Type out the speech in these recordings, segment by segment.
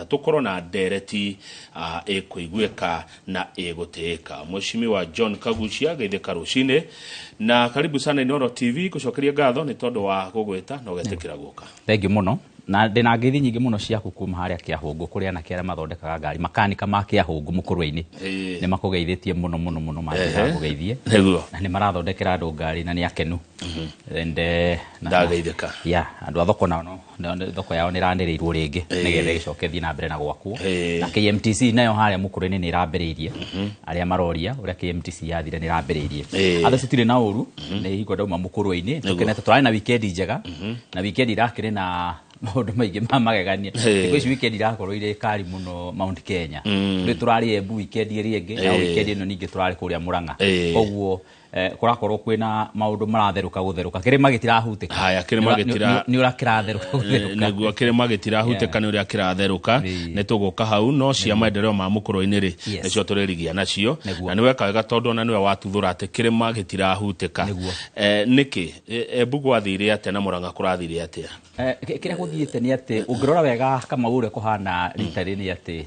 Nĩgetha tũkorwo na ndereti ĩkũiguĩka na ĩgũtĩĩka. Mheshimiwa John Kaguchia, geithĩka rũcinĩ na karibu sana Inooro TV. Gũcokeria ngatho nĩ tondũ wa gũgwĩta na ũgetĩkĩra gũka. Thengiũ mũno, na ndĩna ngeithi nyingĩ mũno ciaku kuma harĩa Kĩahũngũ, kũrĩ anake arĩa mathondekaga ngari, makanika ma Kĩahũngũ mũkũrwe-inĩ. Nĩ makũgeithĩtie mũno mũno mũno, manjĩra ngũgeithie. Na nĩ marathondekera andũ ngari na nĩ akenu. And, Ndageithĩka. Yeah, andũ a thoko nao thoko yao nĩ ĩranĩrĩirwo rĩngĩ nĩgetha ĩgĩcoke ĩthiĩ na mbere na gwakwo. Na KMTC nayo harĩa mũkũrwe-inĩ nĩ ĩrambĩrĩirie. Arĩa maroria ũrĩa KMTC yathire nĩ ĩrambĩrĩirie. Andũ tũtirĩ na ũru, nĩ hingo ndauma mũkũrwe-inĩ, tũkenete, tũrarĩ na weekend njega, na weekend irakĩrĩ na maũndũ maingĩ ma magegania. Thikũ ici weekend irakorwo irĩ kari mũno Mount Kenya. Rĩu tũrarĩ Embu weekend ĩrĩa ĩngĩ, na weekend ĩno ningĩ tũrarĩ kũrĩa Murang'a. Koguo kũrakorwo kwĩna maũndũ maratherũka gũtherũka, kĩrĩma gĩtirahutĩka. Haya, kĩrĩma gĩtira- Nĩ ũrĩa kĩratherũka gũtherũka. Nĩguo, kĩrĩma gĩtirahutĩka nĩ ũrĩa kĩratherũka. Nĩ tũgũka hau, no cia maendeleo ma mũkũrũ-inĩ rĩ, nĩcio tũrĩrigia nacio. Na nĩ weka wega tondũ ona nĩwe watuthũra atĩ kĩrĩma gĩtirahutĩka. Nĩkĩ Embu gwathire atĩa na Murang'a kũrathire atĩa? Kĩrĩa gũthiĩte nĩ atĩ ũngĩrora wega Kamau ũrĩa kũhana rita rĩ, nĩ atĩ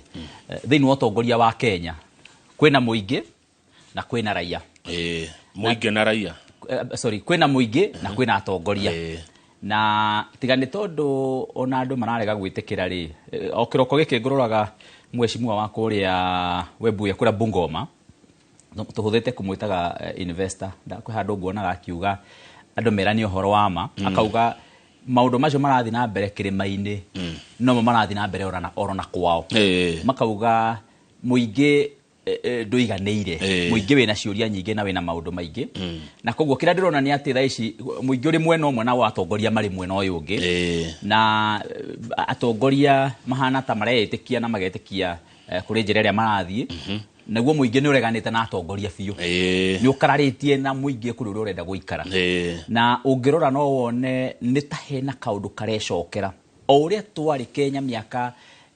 thĩinĩ wa ũtongoria wa Kenya kwĩna mũingĩ na kwĩna raia. Mũingĩ na raia. Sorry, kwĩna mũingĩ na kwĩna atongoria. Na tiga nĩ tondũ ona andũ mararega gwĩtĩkĩra rĩ, o kĩroko gĩkĩ ngũroraga mheshimiwa wa kũrĩa Webuye, kũrĩa Bungoma, tũhũthĩte kũmwĩtaga investor, kwĩ handũ nguonaga akiuga andũ meranie ũhoro wa ma, akauga maũndũ macio marathiĩ na mbere kĩrĩma-inĩ nomo marathiĩ na mbere oro na kwao. Makauga mũingĩ ndũiganĩire, mũingĩ wĩna ciũria nyingĩ na wĩna maũndũ maingĩ. Na koguo kĩrĩa ndĩrona nĩ atĩ thaa ici mũingĩ ũrĩ mwena ũmwe na atongoria marĩ mwena ũyũ ũngĩ. Na atongoria mahana ta mareĩtĩkia na magetĩkia kũrĩ njĩra ĩrĩa marathiĩ. Naguo mũingĩ nĩ ũreganĩte na atongoria biũ. Nĩ ũkararĩtie na mũingĩ kũrĩ ũrĩa ũrenda gũikara. Na ũngĩrora no wone nĩ ta hena kaũndũ karecokera. O ũrĩa twarĩ Kenya mĩaka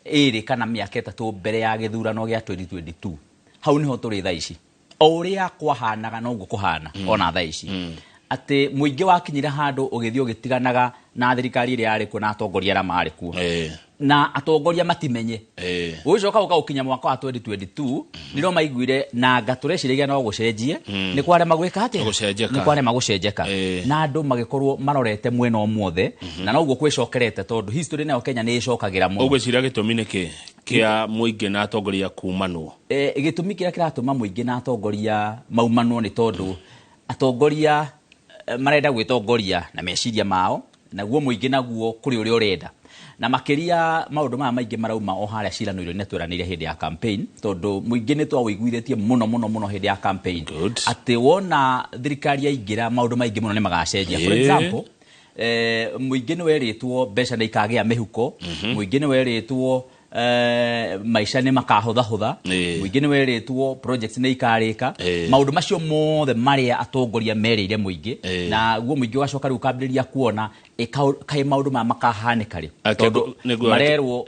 2 kana mĩaka 3 mbere ya gĩthurano gĩa 2022. Hau niho tũrĩ thaa ici. O ũrĩa kwahanaga noguo kũhana ona thaa ici. Atĩ mũingĩ wakinyire handũ ũgĩthiĩ ũgĩtiganaga na thirikari ĩrĩa yarĩ kuo na atongoria arĩa marĩ kuo. Na atongoria matimenye. Ũgĩcoka ũka gũkinya mwaka wa 2022, nĩrĩo maiguire nanga tũreciragia no gũcenjie, nĩ kwarema gwĩka atĩa? Gũcenjeka. Nĩ kwarema gũcenjeka. Na andũ magĩkorwo marorete mwena ũmwe, na noguo kwĩcokerete tondũ history nayo Kenya nĩ ĩcokagĩra mũno. Ũgwĩciria gĩtũmi nĩ kĩ kĩa mũingĩ na atongoria kumanwo? Gĩtũmi kĩrĩa kĩratũma mũingĩ na atongoria maumanwo nĩ tondũ atongoria marenda gwĩtongoria na meciria mao, naguo mũingĩ naguo kũrĩ ũrĩa ũrenda. Na makĩria maũndũ maya maingĩ marauma o harĩa ciranĩiro nĩ tweranĩire hĩndĩ ya campaign, tondũ mũingĩ nĩ twaũiguithĩtie mũno mũno mũno hĩndĩ ya campaign. Atĩ wona thirikari yaingĩra maũndũ maingĩ mũno nĩ magacenjia. For example, mũingĩ nĩ werĩtwo mbeca nĩ ikagĩa mĩhuko, mũingĩ nĩ werĩtwo maica nĩ makahũthahũtha, mũingĩ nĩ werĩtwo projects nĩ ikarĩka. Maũndũ macio mothe marĩa atongoria merĩire mũingĩ, na guo mũingĩ ũgacoka rĩu ũkambĩrĩria kuona kaĩ maũndũ maya makahanĩka rĩ, tondũ marerwo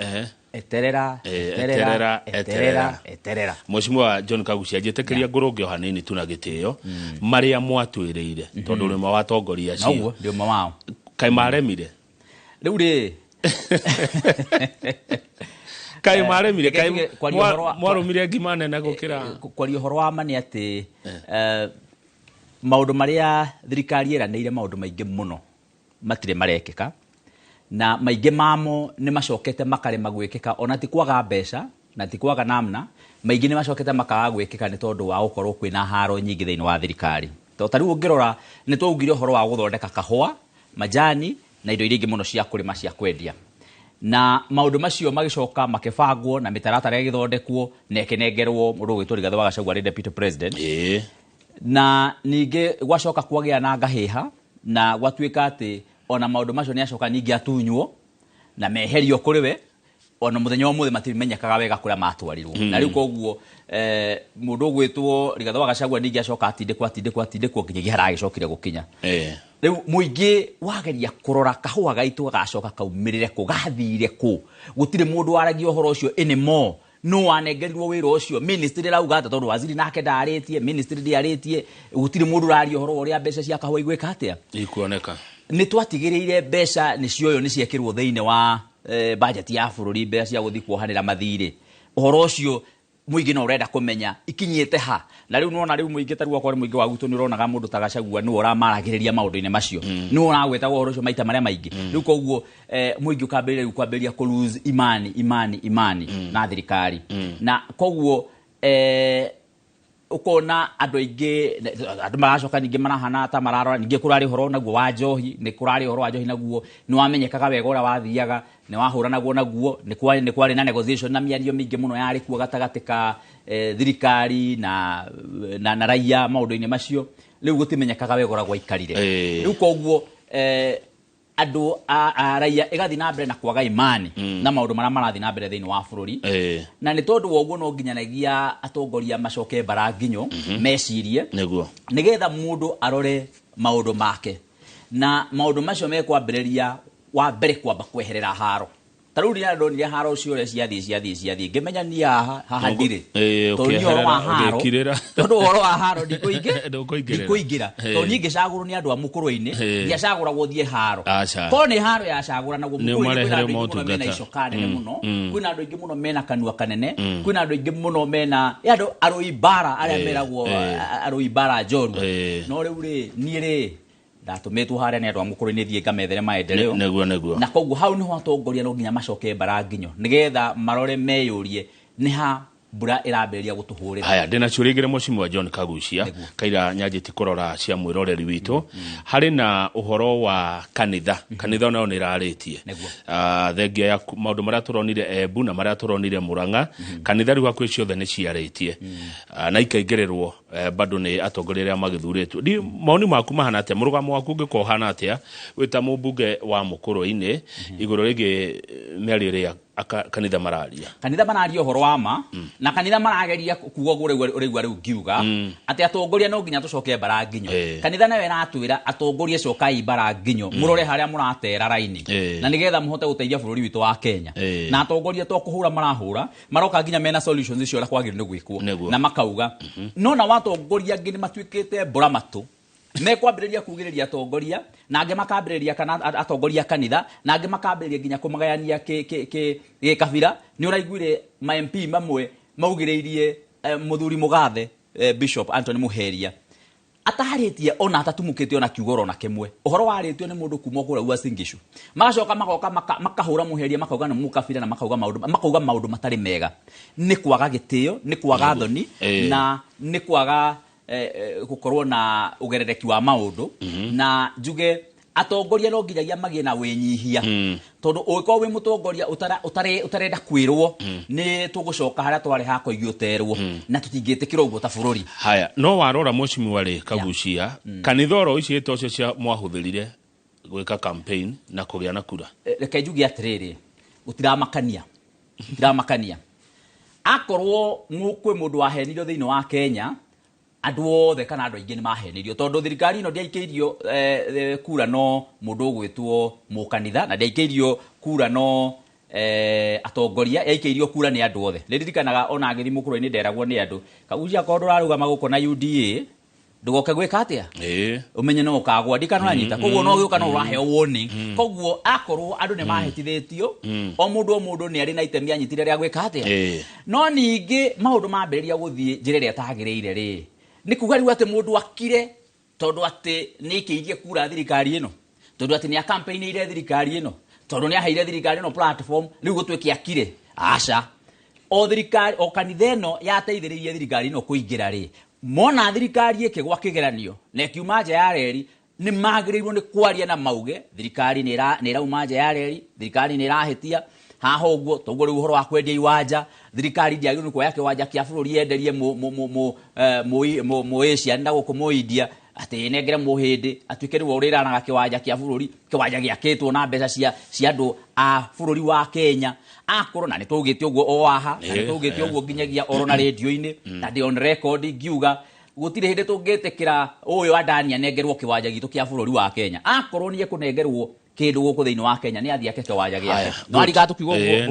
eterera, eterera, eterera, eterera. Mheshimiwa John Kaguchia, njĩtĩkĩria ngũrũnge o hanini tu na gĩtĩo marĩa mwatwĩrĩire, tondũ ũrĩ ũmwe wa atongoria acio. Noguo, ndĩ ũmwe wao. Kaĩ maremire? Rĩu rĩ, Kaĩ maremire? Kaĩ mwarũmire ngima nene gũkĩra? Kwaria ũhoro wa ma nĩ atĩ, maũndũ marĩa thirikari ĩranĩire maũndũ maingĩ mũno matirĩ marekĩka, na maingĩ mamo nĩ macokete makarema gwĩkĩka, ona ti kwaga mbeca na ti kwaga namna, maingĩ nĩ macokete makaga gwĩkĩka nĩ tondũ wa gũkorwo kwĩna haro nyingĩ thĩinĩ wa thirikari. Tondũ ta rĩu ũngĩrora nĩ twaugire ũhoro wa gũthondeka kahũa, majani na indo iria ingĩ mũno cia kũrĩma cia kwendia. Na maũndũ macio magĩcoka makĩbangwo na mĩtaratara ĩgĩthondekwo na ĩkĩnengerwo mũndũ ũgwĩtwo Rigathĩ wa Gachagua arĩ deputy president. Na ningĩ gwacoka kwagĩa na ngahĩha na gwatuĩka atĩ ona maũndũ macio nĩ acoka ningĩ atunywo na meherio kũrĩ we, ona mũthenya ũmũthĩ matimenyekaga wega kũrĩa matwarirwo. Na rĩu koguo mũndũ ũgwĩtwo Rigathĩ wa Gachagua ningĩ acoka atindĩkwo, atindĩkwo, atindĩkwo nginyagia harĩa agĩcokire gũkinya. Rĩu mũingĩ wageria kũrora kahũa gaitũ gagacoka kaumĩrĩre kũ, gathire kũ, gũtirĩ mũndũ waragia ũhoro ũcio anymore. No wanengerirwo wĩra ũcio, ministry ĩrauga atĩa tondũ waziri nake ndarĩtie, ministry ndĩarĩtie, gũtirĩ mũndũ ũraria ũhoro wa ũrĩa mbeca cia kahũa igwĩka atĩa. Ikuoneka. Nĩ twatigĩrĩire mbeca nĩ cioywo, nĩ ciekĩrwo thĩinĩ wa budget ya bũrũri, mbeca cia gũthiĩ kuohanĩra mathirĩ, ũhoro ũcio mũingĩ no ũrenda kũmenya ikinyĩte ha. Na rĩu nĩwona rĩu mũingĩ ta rĩu okorwo nĩ mũingĩ wa gwitũ nĩ ũronaga mũndũ ta Gachagua nĩwe ũramaragĩrĩria maũndũ-inĩ macio, nĩwe ũragwetaga ũhoro ũcio maita marĩa maingĩ. Rĩu koguo mũingĩ ũkambĩrĩria rĩu kwambĩrĩria kũ lose imani imani imani na thirikari, na koguo ukona andũ aingĩ, andũ maracoka ningĩ marahana ta mararora. Ningĩ kũrarĩ ũhoro naguo wa njohi, nĩ kũrarĩ ũhoro wa njohi naguo nĩ wamenyekaga wega ũrĩa wathiaga, nĩ wahũranagwo naguo, nĩ kwarĩ na negotiation na mĩario mĩingĩ mũno yarĩ kuo gatagatĩ ka thirikari na raia maũndũ-inĩ macio. Rĩu gũtimenyekaga wega ũrĩa gwaikarire. Rĩu koguo andũ a raia ĩgathiĩ na mbere na kwaga imani na maũndũ marĩa marathiĩ na mbere thĩinĩ wa bũrũri. Na nĩ tondũ wa ũguo no nginyanagia atongoria macoke mbara nginyo mecirie nĩguo nĩgetha mũndũ arore maũndũ make, na maũndũ macio mekwambĩrĩria wa mbere kwamba kweherera haro. Ta rĩu rĩrĩa ndonire haro ũcio ũrĩa ciathiĩ ngĩmenya niĩ haha ndirĩ, tondũ niĩ ũhoro wa haro, tondũ ũhoro wa haro ndikũingĩra, tondũ niĩ ngĩcagũrwo nĩ andũ a mũkũrũ-inĩ, ndiacagũragwo thiĩ haro. Korwo nĩ haro yacagũranagwo mũkũrũ-inĩ, kwĩna andũ aingĩ mũno mena icoka nene mũno, kwĩna andũ aingĩ mũno mena kanua kanene, kwĩna andũ aingĩ mũno mena andũ arũi mbara arĩa meragwo arũi mbara njorua. No rĩu rĩ niĩ rĩ ndatũmĩtwo harĩa nĩ andũ a mũkũrũ-inĩ thiĩ ngamethere maendeleo. Nĩguo. Na koguo hau nĩho atongoria no nginya macoke mbara nginyo nĩgetha marore meyũrie nĩ ha mbura ĩrambĩrĩria gũtũhũrĩra. Haya, ndĩna ciũria igĩrĩ Mheshimiwa John Kagucia, kaira nyanjĩti kũrora cia mwĩroreri witũ. Harĩ na ũhoro wa kanitha, kanitha onayo nĩ ĩrarĩtie thengia ya maũndũ marĩa tũronire Embu na marĩa tũronire Murang'a, kanitha rĩu hakuhĩ ciothe nĩ ciarĩtie na ikaingĩrĩrwo bado nĩ atongoria arĩa magĩthurĩtwo. Maoni maku mahana atĩa? Mũrũgamo waku ũngĩkorwo ũhana atĩa wĩ ta mũmbunge wa mũkũrũ-inĩ igũrũ rĩgiĩ mĩario ĩrĩa kanitha mararia? Kanitha mararia ũhoro wa ma, na kanitha marageria kuga ũguo ũraigua rĩu ngiuga atĩ atongoria no nginya tũcoke mbara nginyo. Kanitha nayo ĩratwĩra atongoria cokai mbara nginyo, mũrore harĩa mũratera raini, na nĩgetha mũhote gũteithia bũrũri witũ wa Kenya. Na atongoria to kũhũra marahũra, maroka nginya mena solutions icio ũrĩa kwagĩrĩire nĩ gwĩkwo, na makauga no na watongoria angĩ nĩ matuĩkĩte mbũra matũ, mekwambĩrĩria kugĩrĩria atongoria, na angĩ makambĩrĩria kana atongoria kanitha, na angĩ makambĩrĩria nginya kũmagayania gĩkabira. Nĩ ũraiguire ma MP mamwe maugĩrĩirie mũthuri mũgathe Bishop Anthony Muheria atarĩtie ona atatumũkĩte ona kiugo ona kĩmwe, ũhoro warĩtio nĩ mũndũ kuma kũrĩa Uasin Gishu, magacoka magoka makahũra Muheria, makauga nĩ mũkabira, na makauga maũndũ matarĩ mega. Nĩ kwaga gĩtĩo, nĩ kwaga thoni, na nĩ kwaga gũkorwo na ũgerereki wa maũndũ. Na njuge atongoria no nginyagia magĩe na wĩnyihia, tondũ ũngĩkorwo wĩ mũtongoria ũtarenda kwĩrwo nĩ tũgũcoka harĩa twarĩ hakoigio ũterwo, na tũtingĩtĩkĩra ũguo ta bũrũri. Haya, no warora Mheshimiwa rĩ Kagucia, kanitha oro ici ĩto cio cia mwahũthĩrire gwĩka campaign na kũgĩa na kura, reke njuge atĩrĩrĩ, gũtiramakania, gũtiramakania. Akorwo kwĩ mũndũ wahenirio thĩinĩ wa Kenya, andũ othe kana andũ aingĩ nĩ mahenirio, tondũ thirikari ĩno ndĩaikĩirio kura no mũndũ ũgwĩtwo mũkanitha, na ndĩaikĩirio kura no atongoria, yaikĩirio kura nĩ andũ othe. Nĩ ndirikanaga ona ngĩthiĩ mũkũrũ-inĩ nderagwo nĩ andũ, Kagucia akorwo ndũrarũgama gũkũ na UDA ndũgoke gwĩka atĩa, ũmenye no ũkagwa, ndikana ũranyita. Koguo no ũgĩũka no ũraheo warning. Koguo akorwo andũ nĩ mahĩtithĩtio, o mũndũ nĩ arĩ na itemi anyitire rĩa gwĩka atĩa. No ningĩ maũndũ mambĩrĩria gũthiĩ njĩra ĩrĩa ĩtagĩrĩire rĩ, nĩ kuga rĩu atĩ mũndũ akire tondũ atĩ nĩ aikĩirie kura thirikari ĩno, tondũ atĩ nĩ akampeinĩire thirikari ĩno, tondũ nĩ aheire thirikari ĩno platform, rĩu gũtuĩke akire. Aca, o thirikari o kanitha ĩno yateithĩrĩirie thirikari ĩno kũingĩra rĩ, mona thirikari ĩkĩgwa kĩgeranio na ĩkiuma nja ya reri, nĩ magĩrĩirwo nĩ kwaria na mauge thirikari nĩ ĩrauma nja ya reri, thirikari nĩ ĩrahĩtia haha ũguo. Toguo rĩu ũhoro wa kwendia iwanja, thirikari ndĩagĩrĩirwo nĩ kuoya kĩwanja kĩa bũrũri yenderie mũ Asia na gũkũ mũ India, atĩ ĩnengere mũhĩndĩ atuĩke nĩwe ũrĩranaga kĩwanja kĩa bũrũri, kĩwanja gĩakĩtwo na mbeca cia andũ a bũrũri wa Kenya. Akorwo na nĩ twaugĩte ũguo o haha, na nĩ twaugĩte ũguo nginyagia oro na rĩndiũ-inĩ, na ndĩ on record ngiuga gũtirĩ hĩndĩ tũngĩtĩkĩra ũyũ Adani anengerwo kĩwanja gitũ kĩa bũrũri wa Kenya. Akorwo nĩ ekũnengerwo kĩndũ gũkũ thĩinĩ wa Kenya nĩ athiĩ ake kĩwanja gĩake. No arika tũkiuga ũguo,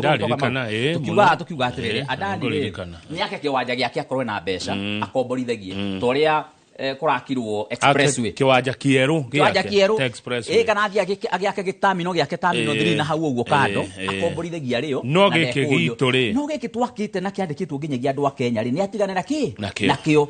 tũkiuga atĩrĩrĩ, Adani rĩ nĩ ake kĩwanja gĩake akorwo na mbeca akomborithagie ta ũrĩa Kũrakirwo expressway. Kĩwanja kĩerũ. Kĩwanja kĩerũ ĩ, kana athiĩ agĩake gĩtamino gĩake, terminal 3 na hau ũguo kando, akomborithagia rĩo. No gĩkĩ gitũ rĩ? No gĩkĩ twakĩte na kĩandĩkĩtwo nginyagia andũ a Kenya rĩ, nĩ atigane na kĩ nakĩo.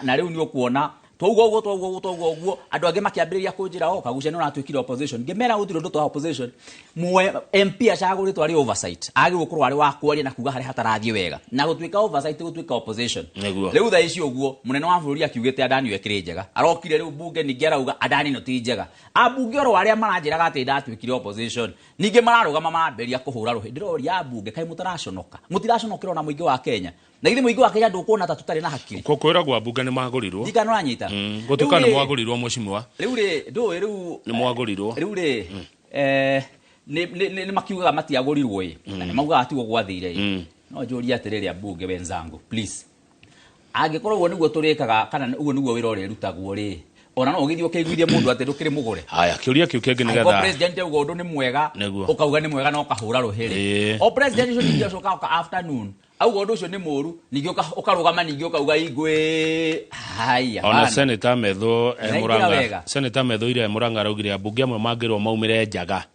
Na rĩu nĩ ũkuona twauga ũguo, twauga ũguo, twauga ũguo, andũ angĩ makĩambĩrĩria kũnjĩra, "O Kagucia, nĩ ũratuĩkire opposition." Ngĩmera gũtirĩ ũndũ twa opposition. Mwe MP acagũrĩtwo arĩ oversight, agĩrĩirwo gũkorwo arĩ wa kwaria na kuga harĩa hatarathiĩ wega, na gũtuĩka oversight gũtuĩka opposition. Rĩu thaa ici ũguo mũnene wa bũrũri akiugĩte Adani ĩyo ĩkĩrĩ njega, arokire rĩu bunge ningĩ arauga Adani ĩno ti njega. Ambunge oro arĩa maranjĩraga atĩ ndatuĩkire opposition ningĩ mararũgama marambĩrĩria kũhũra rũhĩ. Ndĩroria ambunge, kaĩ mũtaraconoka? Mũtiraconokera ona mũingĩ wa Kenya? Na githĩ mũingĩ wa Kenya ndũkuona ta tũtarĩ na hakiri? Kwĩragwo ambunge nĩ magũrirwo. Ndikana ũranyita. Gũtuĩka nĩ mwagũrirwo, mheshimiwa. Rĩu rĩ, ndũĩ rĩu Nĩ mwagũrirwo. Rĩu rĩ, nĩ makiugaga matiagũrirwo ĩ, na nĩ maugaga tiguo gwathire ĩ. No njũrie atĩrĩrĩ, ambunge wenzangu, please, angĩkorwo ũguo nĩguo tũrĩkaga kana ũguo nĩguo wĩra ũrĩrutagwo rĩ, ona no ũgĩthiĩ ũkĩiguithie mũndũ atĩ ndũkĩrĩ mũgũre. Haya, kĩũria kĩu kĩngĩ nĩgetha president auga ũndũ nĩ mwega, ũkauga nĩ mwega na ũkahũra rũhĩ rĩ, o president ũcio ningĩ acoka oka afternoon auga ũndũ ũcio nĩ mũru, ningĩ ũkarũgama ningĩ ũkauga ingwe haya. Ona Senator Methu Murang'a, Senator Methu ire Murang'a araugire ambunge amwe mangĩrwo maumĩre njaga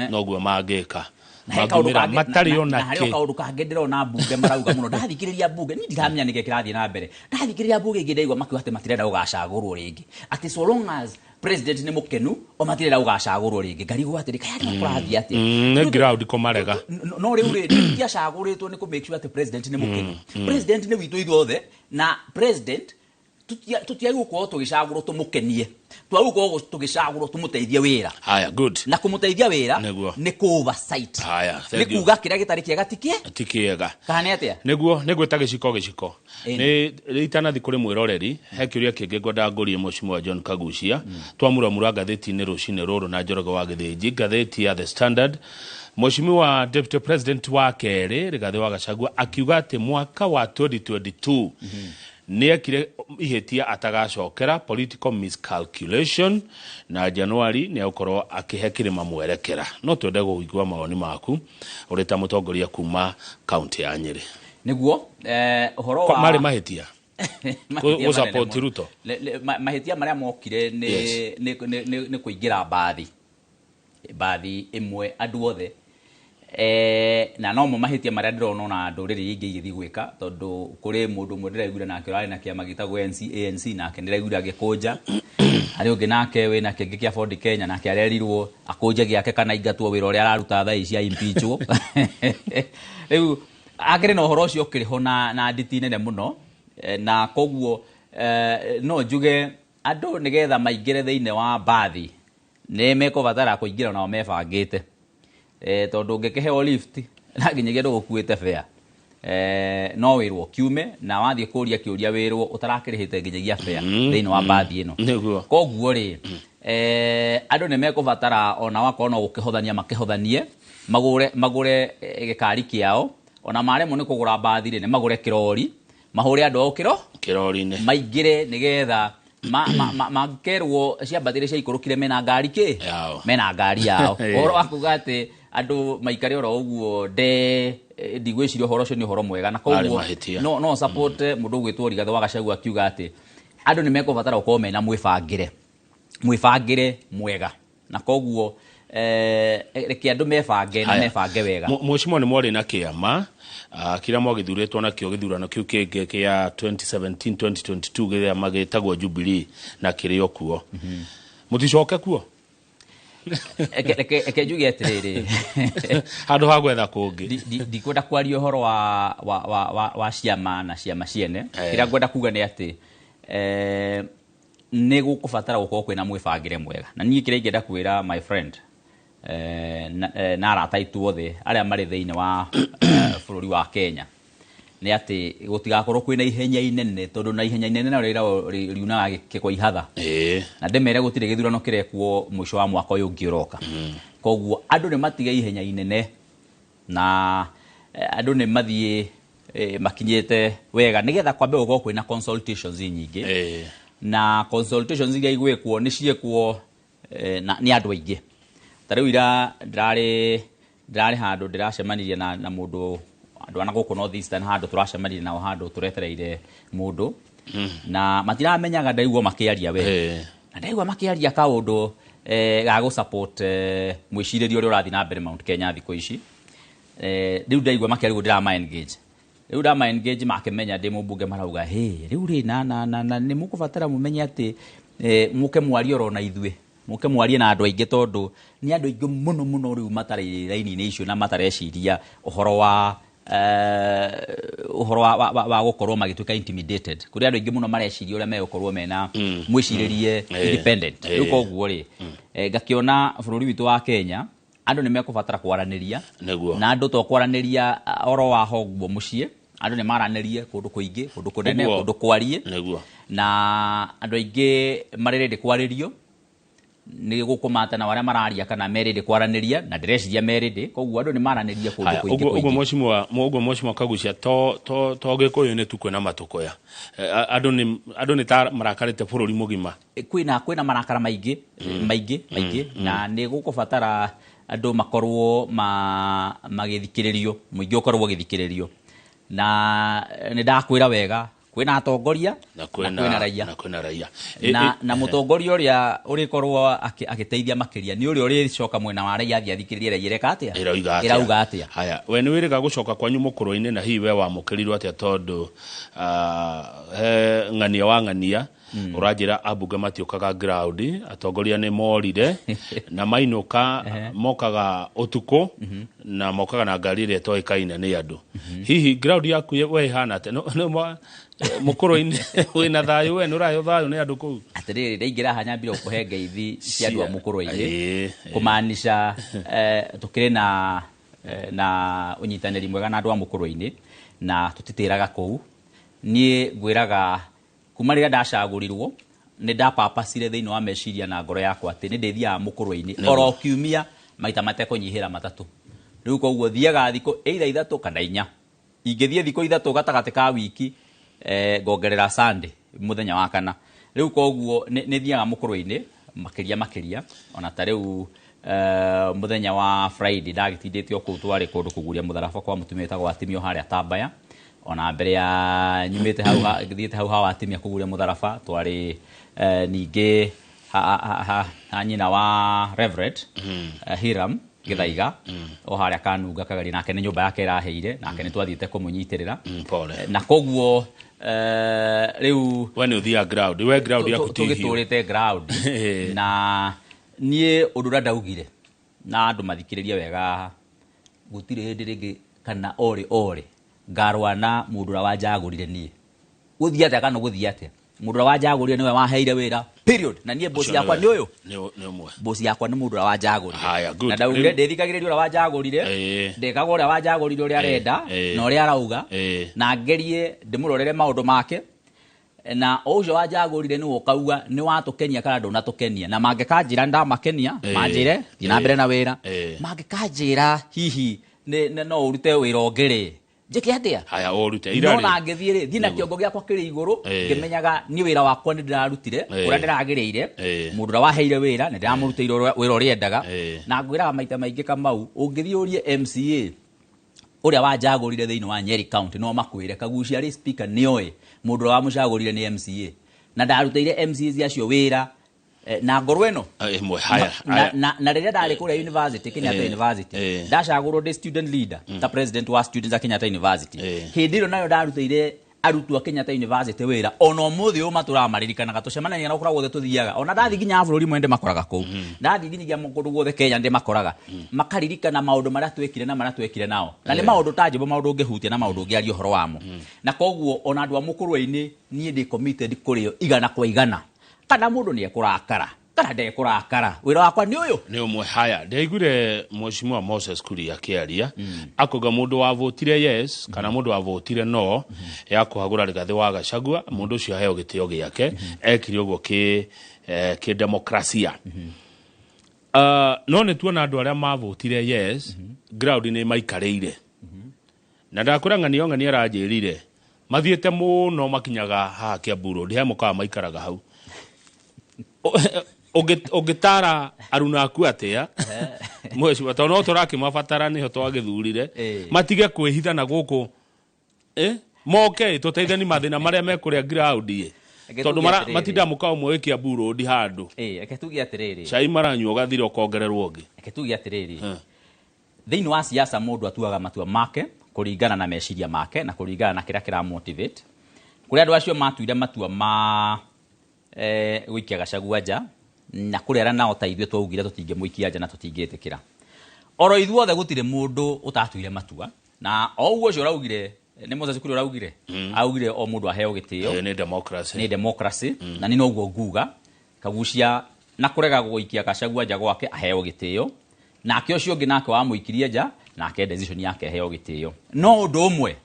noguo mangĩka mangĩumĩra matarĩ ona kĩ. Kaũndũ kangĩ ndĩrona mbunge marauga mũno, ndathikĩrĩria mbunge niĩ ndiramenya nĩkĩ kĩrathiĩ na mbere. Ndathikĩrĩria mbunge ingĩ ndaigua makiuga atĩ matirenda gũgacagũrwo rĩngĩ, atĩ so long as president nĩ mũkenu o matirenda gũgacagũrwo rĩngĩ. Ngarigwo atĩrĩ, kaĩ andũ kũrathiĩ atĩa? Nĩ ground kũmarega. No rĩu rĩ, tũtiacagũrĩtwo nĩ kũ make sure atĩ president nĩ mũkenu. President nĩ witũ ithuothe, na president tũtiagĩrĩirwo gũkorwo tũgĩcagũrwo tũmũkenie, twagĩrĩirwo gũkorwo tũgĩcagũrwo tũmũteithie wĩra. Haya, good. Na kũmũteithia wĩra nĩ kũ oversight, nĩ kuga kĩrĩa gĩtarĩ kĩega ti kĩ ti kĩega. Kana nĩ atĩa? Nĩguo nĩ gwĩta gĩciko gĩciko. Nĩ itanathi kũrĩ mwĩroreri, he kĩũria kĩngĩ ngwendaga ngũrie Mheshimiwa John Kagucia. Twamuramura ngathĩti-inĩ rũcinĩ rũrũ na Njoroge wa Gĩthĩnji, ngathĩti ya The Standard, Mheshimiwa Deputy President wa kerĩ Rigathĩ wa Gachagua akiuga atĩ mwaka wa 2022 nĩ ekire ihĩtia atagacokera, political miscalculation, na Januari nĩ egũkorwo akĩhe kĩrĩma mwerekera. No twende kũigua mawoni maku ũrĩ ta mũtongoria kuma kaunti ya Nyĩrĩ. Nĩguo ũhoro wa marĩ mahĩtia gũ support Ruto. Mahĩtia marĩa mokire nĩ kũingĩra mbathi ĩmwe andũ othe, na nomo mahĩtia marĩa ndĩrona ona ndũrĩrĩ ingĩ igĩthiĩ gwĩka, tondũ kũrĩ mũndũ ũmwe ndĩraiguire nake ũrarĩ na kĩama gĩtagwo NC ANC, nake ndĩraiguire agĩkũnja. Harĩ ũngĩ nake wĩna kĩngĩ kĩa Ford Kenya, nake arerirwo akũnje gĩake kana aingatwo wĩra ũrĩa araruta thaa ici, impeachwo. Rĩu akĩrĩ na ũhoro ũcio ũkĩrĩ ho na nditi nene mũno, na koguo no njuge andũ nĩgetha maingĩre thĩinĩ wa mbathi nĩ mekũbatara kũingĩra nao mebangĩte, tondũ ũngĩkĩheo lift na nginyagia ndũgũkuĩte fare, no wĩrwo kiume, na wathiĩ kũria kĩũria wĩrwo ũtarakĩrĩhĩte nginyagia fare thĩinĩ wa mbathi ĩno. Koguo rĩ, andũ nĩ mekũbatara ona wakorwo no gũkĩhothania makĩhothanie, magũre gĩkari kĩao, ona maremwo nĩ kũgũra mbathi rĩ, nĩ magũre kĩrori, mahũre andũ ao kĩro kĩrori-inĩ, maingĩre nĩgetha makerwo ciambatĩre ciaikũrũkire mena ngari kĩ mena ngari yao. Ũhoro wa kuga atĩ andũ maikare oro ũguo nde ndigwĩciria ũhoro ũcio nĩ ũhoro mwega, na koguo no support mũndũ ũgwĩtwo Rigathĩ wa Gachagua akiuga atĩ andũ nĩ mekũbatara gũkorwo mena mwĩbangĩre mwega, na koguo reke andũ mebange na mebange wega. Mheshimiwa, nĩ mwarĩ na kĩama kĩrĩa mwagĩthurĩtwo nakĩo gĩthurano kĩu kĩngĩ kĩa 2017 2022, kĩama gĩtagwo Jubilee, na kĩrĩ o kuo. Mũticoke kuo? Reke njuge atĩrĩrĩ, handũ ha gwetha kũngĩ. Ndikwenda kwaria ũhoro wa ciama na ciama ciene. Kĩrĩa ngwenda kuga nĩ atĩ nĩ gũkũbatara gũkorwo kwĩna mwĩbangĩre mwega, na niĩ kĩrĩa ingĩenda kwĩra my friend na arata aitũ othe arĩa marĩ thĩinĩ wa bũrũri wa Kenya nĩ atĩ gũtigakorwo kwĩna ihenya inene, tondũ na ihenya inene narĩo riunaga gĩkwa ihatha. Na ndĩmere gũtirĩ gĩthurano kĩrekwo mũico wa mwaka ũyũ ũngĩ ũroka. Koguo andũ nĩ matige ihenya inene, na andũ nĩ mathiĩ makinyĩte wega nĩgetha kwambe gũkorwo kwĩna consultations nyingĩ. Na consultations iria igwĩkwo nĩ ciĩkwo nĩ andũ aingĩ. Ta rĩu ira ndĩrarĩ handũ ndĩracemanirie na mũndũ, andũ a na gũkũ North Eastern, handũ tũracemanirie nao, handũ tũretereire mũndũ. Na matiramenyaga ndaigua makĩaria we. Na ndaigua makĩaria kaũndũ ga gũ support mwĩcirĩrio ũrĩa ũrathiĩ na mbere Mount Kenya thikũ ici. Rĩu ndaigua makĩaria ndĩrama engage. Rĩu ndama engage makĩmenya ndĩ mũmbunge marauga hey rĩu rĩ na na na nĩ mũkũbatara mũmenye atĩ mũke mwarie oro na ithuĩ. Mũke mwarie na andũ aingĩ tondũ nĩ andũ aingĩ mũno mũno rĩu matarĩ raini-inĩ icio na matareciria ũhoro wa ũhoro wa gũkorwo magĩtuĩka intimidated. Kũrĩ andũ aingĩ mũno mareciria ũrĩa megũkorwo mena mwĩcirĩrie independent. Rĩu koguo rĩ ngakĩona bũrũri witũ wa Kenya andũ nĩ mekũbatara kwaranĩria na andũ to kwaranĩria oro wa hoguo mũciĩ, andũ nĩ maranĩrie kũndũ kũingĩ, kũndũ kũnene, kũndũ kwarie, na andũ aingĩ marĩ ready kwarĩrio nĩ gũkũmata na arĩa mararia kana me ready kwaranĩria, na ndĩreciria me ready, koguo andũ nĩ maranĩria kũndũ kũingĩ. Ũguo mheshimiwa Kagucia to Gĩkũyũ nĩ tu kwĩna matũkũya, andũ nĩ ta marakarĩte bũrũri mũgima, kwĩna marakara maingĩ maingĩ maingĩ, na nĩ gũkũbatara andũ makorwo magĩthikĩrĩrio, mũingĩ ũkorwo ũgĩthikĩrĩrio. Na nĩ ndakwĩra wega kwĩna atongoria na kwĩna raia, na kwĩna raia na mũtongoria ũrĩa ũrĩkorwo agĩteithia makĩria nĩ ũrĩa ũrĩcoka mwena wa raia athiĩ athikĩrĩrie raia ĩreka atĩa, ĩrauga atĩa. Haya, we nĩ wĩrĩga gũcoka kwanyu mũkũrũ-inĩ, na hihi we wamũkĩrirwo atĩa tondũ he ng'ania wa ng'ania ũranjĩra ambunge matiũkaga ground, atongoria nĩ morire na mainũka mokaga ũtukũ na mokaga na ngari ĩrĩa ĩtoĩkaine nĩ andũ. Hihi ground yaku we ĩhana atĩa? Mũkũrũ-inĩ wĩna thayũ, we nĩ ũraheo thayũ nĩ andũ kũu? Atĩrĩrĩ, ndaingĩra haha nyambire gũkũhe ngeithi cia andũ a mũkũrũ-inĩ, kũmaanisha tũkĩrĩ na ũnyitanĩri mwega na andũ a mũkũrũ-inĩ na tũtitĩraga kũu. Niĩ ngwĩraga kuma rĩrĩa ndacagũrirwo nĩ ndapapacire thĩinĩ wa meciria na ngoro yakwa atĩ nĩ ndĩthiaga mũkũrũ-inĩ oro kiumia maita matekũnyihĩra matatũ. Rĩu koguo thiaga thikũ either ithatũ kana inya. Ingĩthiĩ thikũ ithatũ gatagatĩ ka wiki ngongerera Sunday mũthenya wa kana. Rĩu koguo nĩ thiaga mũkũrũ-inĩ makĩria makĩria, ona ta rĩu mũthenya wa Friday ndagĩtindĩte o kũu twarĩ kũndũ kũguria mũtharaba kwa mũtumia wĩtagwo Atimio harĩa Tambaya. Ona mbere ya nyumĩte hau thiĩte hau hawa Atimia kũguria mũtharaba twarĩ ningĩ ha nyina wa Reverend Hiram Githaiga o harĩa Kanunga Kagari, nake nĩ nyũmba yake ĩraheire, nake nĩ twathiĩte kũmũnyitĩrĩra. Na koguo rĩu we nĩ ũthiaga ground, we ground yaku ti hiũ, tũgĩtũrĩte ground. Na niĩ ũndũ ũrĩa ndaugire na andũ mathikĩrĩrie wega, gũtirĩ hĩndĩ rĩngĩ kana orĩ orĩ ngarũa na mũndũ ũrĩa wanjagũrire niĩ. Gũthiĩ atĩa kana gũthiĩ atĩa, mũndũ ũrĩa wanjagũrire nĩwe waheire wĩra period. Na niĩ bosi yakwa nĩ ũyũ, bosi yakwa nĩ mũndũ ũrĩa wanjagũrire. Na ndaugire ndĩthikagĩrĩria ũrĩa wanjagũrire, ndĩkaga ũrĩa wanjagũrire ũrĩa arenda na ũrĩa arauga, na ngerie ndĩmũrorere maũndũ make, na ũcio wanjagũrire nĩwe ũkauga nĩ watũkenia kana ndũnatũkenia. Na mangĩkanjĩra ndamakenia, manjĩre thiĩ na mbere na wĩra, mangĩkanjĩra hihi no ũrute wĩra ũngĩ rĩ, njĩke atĩa? Haya, ũrute no na ngĩthiĩ rĩ, thiĩ na kĩongo gĩakwa kĩrĩ igũrũ, ngĩmenyaga niĩ wĩra wakwa nĩ ndĩrarutire ũrĩa ndĩragĩrĩire, mũndũ ũrĩa waheire wĩra nĩ ndĩramũrutĩire wĩra ũrĩa endaga. Na ngwĩraga maita maingĩ Kamau, ũngĩthiĩ ũrie MCA ũrĩa wanjagũrire thĩinĩ wa Nyeri County no makwĩre Kagucia arĩ speaker nĩoĩ mũndũ ũrĩa wamũcagũrire nĩ MCA, na ndarutĩire MCA acio wĩra na ngoro ĩno na rĩrĩa ndarĩ kũrĩa university, Kenyatta University, ndacagũrwo ndĩ student leader ta president wa students a Kenyatta University. Hĩndĩ ĩyo nayo ndarutĩire arutwo a Kenyatta University wĩra, ona ũmũthĩ ũyũ matũraga maririkanaga, tũcemanagia na kũrĩa guothe tũthiaga, ona ndathiĩ nginya bũrũri mwene ndĩmakoraga kũu, ndathiĩ nginya kũndũ guothe Kenya ndĩmakoraga, makaririkana maũndũ marĩa twekire na marĩa twekire nao, na nĩ maũndũ tangible, maũndũ ũngĩhutia na maũndũ ũngĩaria ũhoro wamo. Na koguo ona andũ a mũkũrũ-inĩ niĩ ndĩ committed kũrĩ o igana kwa igana, kana mũndũ nĩ ekũrakara kana ndekũrakara, wĩra wakwa nĩ ũyũ nĩ ũmwe. Haya, ndaiguire Mheshimiwa Moses Kuria akĩaria akauga mũndũ wavotire yes kana mũndũ wavotire no ya kũhagũra Rigathĩ wa Gachagua, mũndũ ũcio aheo gĩtĩo gĩake, ekire ũguo kĩ demokrasia. No nĩ tuona andũ arĩa mavotire yes ground nĩ maikarĩire, na ndakwĩra ng'ania ng'ania aranjĩrire mathiĩte mũno makinyaga haha Kiambu Road, he mũkawa maikaraga hau. Ũngĩtara aruna aku atĩa mheshimiwa, tondũ no tũrakĩmabatara nĩho twagĩthurire, matige kwĩhitha na gũkũ Moke tũteithani mathĩna marĩa mekũrĩa ground ĩ. Reke Tondũ tuge atĩrĩrĩ. matinda mũkawa ũmwe wĩ Kiambu Road handũ. Ĩĩ, reke tuge atĩrĩrĩ. Cai maranyua ũgathira ũkongererwo ũngĩ. Reke tuge atĩrĩrĩ. Thĩinĩ wa siasa mũndũ atuaga matua make kũringana na meciria make na kũringana na kĩrĩa kĩra motivate. Kũrĩ andũ acio matuire matua ma gũikia Gachagua nja, na kũrĩ arĩa nao ta ithuĩ twaugire tũtingĩmũikia nja na tũtingĩtĩkĩra. Oro ithuothe gũtirĩ mũndũ ũtatuire matua, na o ũguo ũcio ũraugire, nĩ Moses Kuria ũraugire, augire o mũndũ aheo gĩtĩo. Nĩ democracy. Nĩ democracy, na nĩ noguo nguga, Kagucia na kũrega gũikia Gachagua nja gwake aheo gĩtĩo, nake ũcio ũngĩ nake wamũikirie nja, nake decision yake aheo gĩtĩo. No ũndũ ũmwe,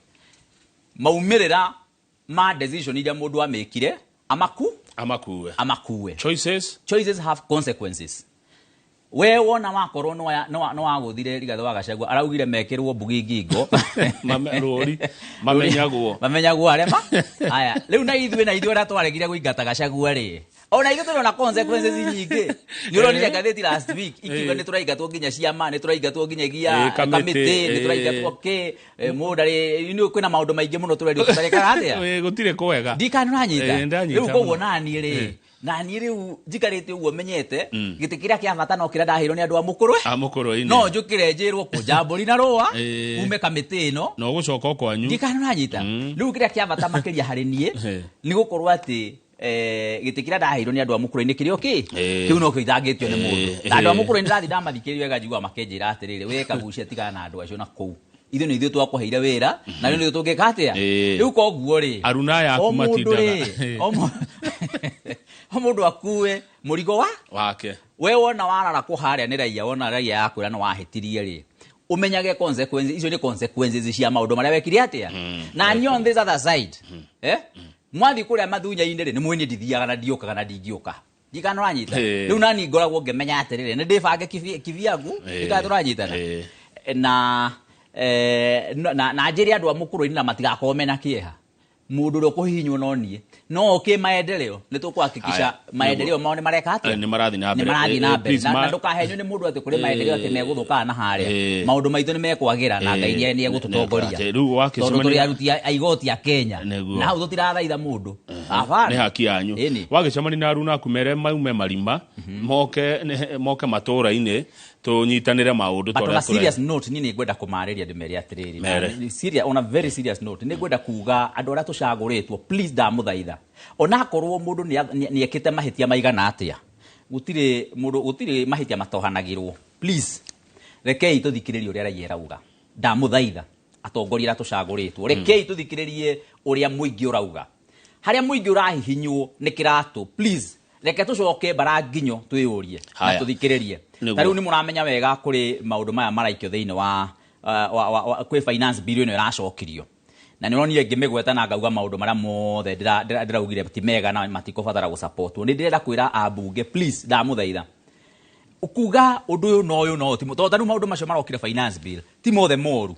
maumĩrĩra ma decision iria mũndũ amĩkire, Amakue. Amakue. Choices? Choices have consequences. We wona wakorwo no wagũthire Rigathĩ wa Gachagua, araugire mekĩrwo mbugi ngingo. Rũri, mamenyagwo. Mamenyagwo arĩa ma? Aya, rĩu na ithuĩ, na ithuĩ arĩa twaregire kũingata Gachagua rĩ, ona ithuĩ tũrona consequences nyingĩ. Nĩ ũronire ngathĩti last week ikiuga nĩ tũraingatwo nginya ciama, nĩ tũraingatwo nginyagia Kamĩtĩ, kamĩtĩ, nĩ tũraingatwo kĩ, mũndũ arĩ, kwĩna maũndũ maingĩ mũno tũrerio tũtarekaga atĩa? Gũtirĩ kwega. Ndikana ũranyita. Ndanyita Rĩu koguo mũno. naniĩ rĩ, naniĩ rĩu njikarĩte ũguo menyete, gĩtĩ kĩrĩa kĩa bata no kĩrĩa ndaheirwo nĩ andũ a mũkũrwe. A mũkũrwe-inĩ. No njũkĩre njĩrwo kũnja mbũri na rũa, ume kamĩtĩ ĩno. Na ũgũcoka o kwanyu. Ndikana ũranyita. Rĩu kĩrĩa kĩa bata makĩria harĩ niĩ, nĩ gũkorwo atĩ, gĩtĩ kĩrĩa ndaheirwo nĩ andũ a mũkũrwe-inĩ kĩrĩ o kĩ? Kĩu no kĩo itangĩtio nĩ mũndũ. Na andũ a mũkũrwe-inĩ ndathiĩ ndamathikĩrĩria wega njiguaga makĩnjĩra atĩrĩrĩ, we Kagucia tigana na andũ acio na kũu. Ithuĩ nĩ ithuĩ twakũheire wĩra, na rĩu nĩ ithuĩ tũngĩka atĩa? Rĩu koguo rĩ, Aruna aya aku o mũndũ matindaga. rĩ, o mũndũ akue mũrigo wa? Wake. We wona warara kũ harĩa nĩ raia, wona raia yakwĩra nĩ wahĩtirie rĩ, ũmenyage consequences, icio nĩ consequences cia maũndũ marĩa wekire atĩa? Na niĩ on this other side, mwathiĩ kũrĩa mathunya-inĩ rĩ, nĩ mwĩ niĩ ndithiaga na ndiũkaga na ndingĩũka. Ndikana ũranyita. Rĩu nani ngoragwo ngĩmenya atĩrĩrĩ, nĩ ndĩbange kibyangu, ndikana tũranyitana. Na njĩre andũ a mũkũrũ-inĩ na matigakorwo mena kĩeha. Mũndũ ũrĩa ũkũhihinywo no niĩ. No ũkĩ maendeleo, nĩ tũkũhakikisha Aya, maendeleo nĩguo. mao nĩ mareka atĩa? Nĩ marathiĩ na Nĩ mbere. marathiĩ na mbere. Please, Na ndũkahenio nĩ mũndũ atĩ kũrĩ maendeleo atĩ megũthũkaga na harĩa. Maũndũ maitũ nĩ mekwagĩra na Ngai nĩ egũtũtongoria. Rĩu wakĩcemania Tondũ tũrĩ aruti a igoti a Kenya. Nĩguo. Na hau tũtirathaitha mũndũ. Hapana. Nĩ haki yanyu. Ĩni. Wagĩcemania na aruna aku mere maume marima, moke matũũra-inĩ, tũnyitanĩre maũndũ But on a tũrĩa serious note, niĩ nĩ ngwenda kũmarĩria ndĩmere atĩrĩrĩ. Mere. Na, serious, on a very serious note, nĩ ngwenda kuga andũ arĩa tũcagũrĩtwo, please ndamũthaitha. Onakorwo mũndũ nĩ ekĩte mahĩtia maigana atĩa, gũtirĩ mũndũ, gũtirĩ mahĩtia matohanagĩrwo. Please, rekei tũthikĩrĩrie ũrĩa raia ĩrauga. Ndamũthaitha, atongoria arĩa tũcagũrĩtwo, rekei tũthikĩrĩrie ũrĩa mũingĩ ũrauga. Harĩa mũingĩ ũrahihinywo nĩ kĩratũ, please, reke tũcoke mbara nginyo twĩyũrie na Haya. tũthikĩrĩrie. Nĩguo. Ta rĩu nĩ mũramenya wega kũrĩ maũndũ maya maraikio thĩinĩ wa kwĩ finance bill ĩno ĩracokirio. Na nĩ ũronire ngĩmĩgweta na ngauga maũndũ marĩa mothe ndĩraugire ti mega na matikũbatara gũsupportwo. Nĩ ndĩrenda kwĩra ambunge, please, ndamũthaitha. Kuga ũndũ ũyũ na ũyũ na ũyũ ti tondũ ta rĩu maũndũ macio marokire finance bill ti mothe moru.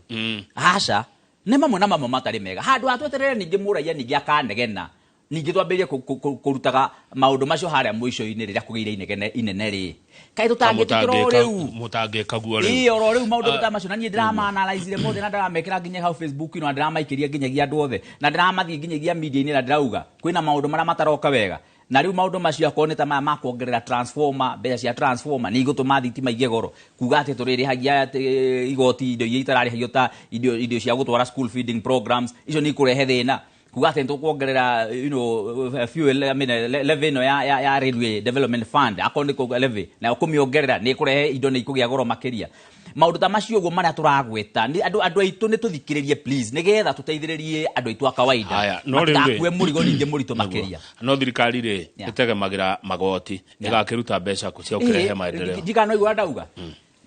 Aca, nĩ mamwe na mamwe matarĩ mega. Handũ ha tweterere ningĩ mũraiya ningĩ akanegena, ningĩ twambĩrĩrie kũrutaga maũndũ macio harĩa mũico-inĩ rĩrĩa kũgĩire inegene inene rĩ. Kaĩ tũtangĩtĩkĩra o rĩu? Mũtangĩka guo rĩu. Ĩĩ, oro rĩu maũndũ ta macio, na niĩ ndĩrama-analyze mothe na ndĩramekĩra nginya hau Facebook-inĩ, na ndĩramaikĩria nginyagia andũ othe, na ndĩramathiĩ nginyagia media-inĩ, na ndĩrauga kwĩna maũndũ marĩa mataroka wega. Na rĩu maũndũ macio akorwo nĩ ta maya ma kuongerera transformer, mbeca cia transformer nĩ igũtũma thitima igĩe goro, kuga atĩ tũrĩrĩhagia atĩ igoti indo iria itararĩhagio ta indo cia gũtwara school feeding programs, icio nĩ ikũrehe thĩna. Kuga atĩ nĩtũkuongerera, fuel, I mean, levy ĩno ya Railway Development Fund, akorwo nĩ kũgĩa levy, nayo kũmĩongerera nĩ ĩkũrehe indo nĩ ikũgĩa goro makĩria. Maũndũ ta macio ũguo marĩa tũragweta, nĩ andũ aitũ nĩ tũthikĩrĩrie please, nĩgetha tũteithĩrĩrie andũ aitũ a kawaida. Haya, no rĩu rĩ, Matigakue mũrigo ningĩ mũritũ Nĩguo. makĩria. No thirikari rĩ, ĩtegemagĩra magoti, ĩgakĩruta mbeca kũ cia gũkĩrehe maendeleo. Ndikana igua ndauga.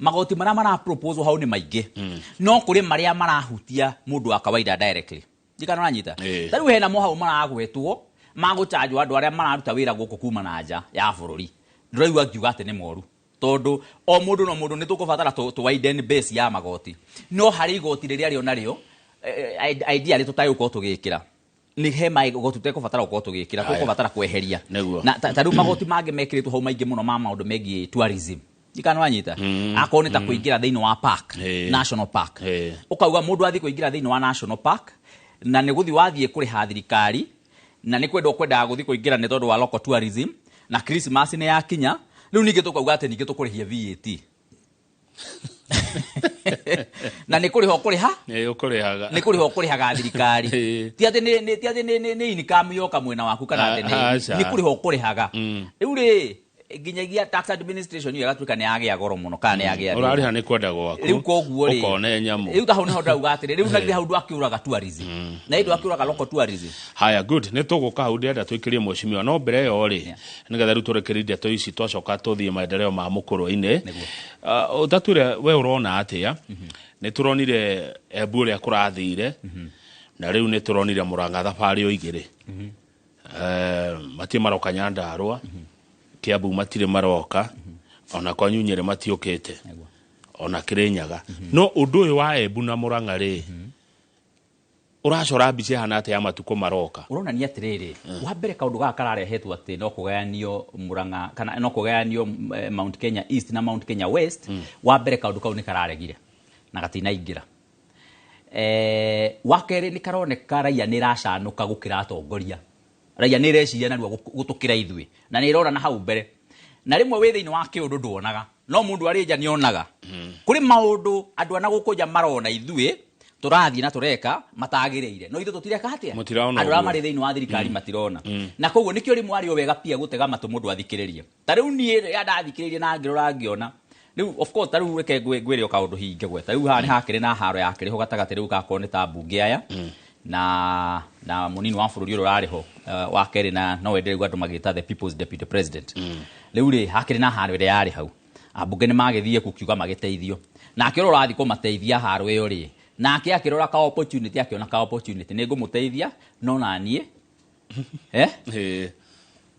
Magoti marĩa mara propose hau nĩ maingĩ. No kũrĩ marĩa marahutia mũndũ wa kawaida directly. Ndikana ũranyita? Ta rĩu hena mo hau maragwetwo, magũchanjwo andũ arĩa mararuta wĩra gũkũ kuma na nja ya bũrũri. Ndĩraigua ngiuga atĩ nĩ moru. Tondũ o mũndũ no mũndũ nĩ tũkũbatara tũ widen base ya magoti. No harĩ igoti rĩrĩa rĩo narĩo, idea rĩ tũtagũkorwo tũgĩkĩra. Nĩ he magoti tũtekũbatara gũkorwo tũgĩkĩra, tũkũbatara kweheria. Nĩguo. Na ta rĩu magoti mangĩ mekĩrĩtwo hau maingĩ mũno ma maũndũ megiĩ tourism. Ndikana ũranyita? Akorwo nĩ ta kũingĩra thĩinĩ wa park, national park. Ũkauga mũndũ athiĩ kũingĩra thĩinĩ wa national park, Na nĩ gũthiĩ wathiĩ kũrĩha thirikari, na nĩ kwenda ũkwendaga gũthiĩ kũingĩra nĩ tondũ wa local tourism, na Christmas nĩ yakinya, rĩu ningĩ tũkauga atĩ ningĩ tũkũrĩhia VAT. Na nĩ kũrĩha ũkũrĩha? Ĩ, ũkũrĩhaga. Nĩ kũrĩha ũkũrĩhaga thirikari. Ti atĩ ti atĩ nĩ income yoka mwena waku, kana atĩ nĩ kũrĩha ũkũrĩhaga. Rĩu rĩ, nginyagia tax administration ĩyo ĩgatuĩka nĩ yagĩa goro mũno, kana nĩ yagĩa. Ũrarĩha nĩ kwenda gwaku. Rĩu koguo rĩ, ũkona nyamũ. Rĩu ta hau nĩho ndauga atĩrĩ, rĩu na githĩ hau ndwakĩũraga tourism, na ndwakĩũraga local tourism. Haya, good, nĩ tũgũka hau, ndĩrenda tũikĩrie mheshimiwa, no mbere ĩyo rĩ, nĩgetha rĩu tũrekerie ndeto ici, twacoka tũthiĩ maendeleo ma mũkũrũ-inĩ. Ũtatwĩre we ũrona atĩa? Nĩ tũronire Embu ũrĩa kũrathire, na rĩu nĩ tũronire Mũrang'a thabarĩ o igĩrĩ. Matirĩ maroka Nyandarũa, Kiambu matirĩ maroka, ona kwanyu Nyĩrĩ matiũkĩte, ona Kĩrĩnyaga. No ũndũ ũyũ wa Embu na Mũrang'a rĩ, ũracora mbica ĩhana atĩa ya matukũ maroka? Ũronania atĩrĩrĩ, wa mbere kaũndũ gaka kararehetwo atĩ no kũgayanio Mũrang'a, kana no kũgayanio Mount Kenya East na Mount Kenya West. Wa mbere kaũndũ kau nĩ kararegire na gatinaingĩra. Wa kerĩ, nĩ karoneka raia nĩ ĩracanũka gũkĩra atongoria. Raia nĩ ĩreciria narua gũtũkĩra ithuĩ, na nĩ ĩrona na hau mbere, na rĩmwe wĩ thĩinĩ wa kĩũndũ nduonaga, no mũndũ arĩ nja nĩonaga. Kũrĩ maũndũ andũ a na gũkũ nja marona ithuĩ tũrathiĩ na tũreka matagĩrĩire, no ithuĩ tũtireka atĩa? Mũtirona. Andũ arĩa marĩ thĩinĩ wa thirikari matirona, na koguo nĩkĩo rĩmwe arĩ o wega pia gũtega matũ mũndũ athikĩrĩrie. Ta rĩu niĩ rĩrĩa ndathikĩrĩirie na ngĩrora ngĩona rĩu, of course, ta rĩu reke ngwĩre o kaũndũ hihi ngĩgweta rĩu haha, nĩ hakĩrĩ na haro yakĩrĩ ho gatagatĩ rĩu gakorwo nĩ ta mbunge aya na mũnini wa bũrũri ũrĩa ũrarĩ ho, wa kerĩ, na no wende rĩu andũ magĩta the people's deputy president. Rĩu rĩ, hakĩrĩ na haro ĩrĩa yarĩ hau, ambunge nĩ magĩthiĩ kukiuga magĩteithio, nake ũrĩa ũrathiĩ kũmateithia haro ĩyo rĩ, nake akĩrora ka opportunity, akĩona ka opportunity, nĩ ngũmũteithia, no naniĩ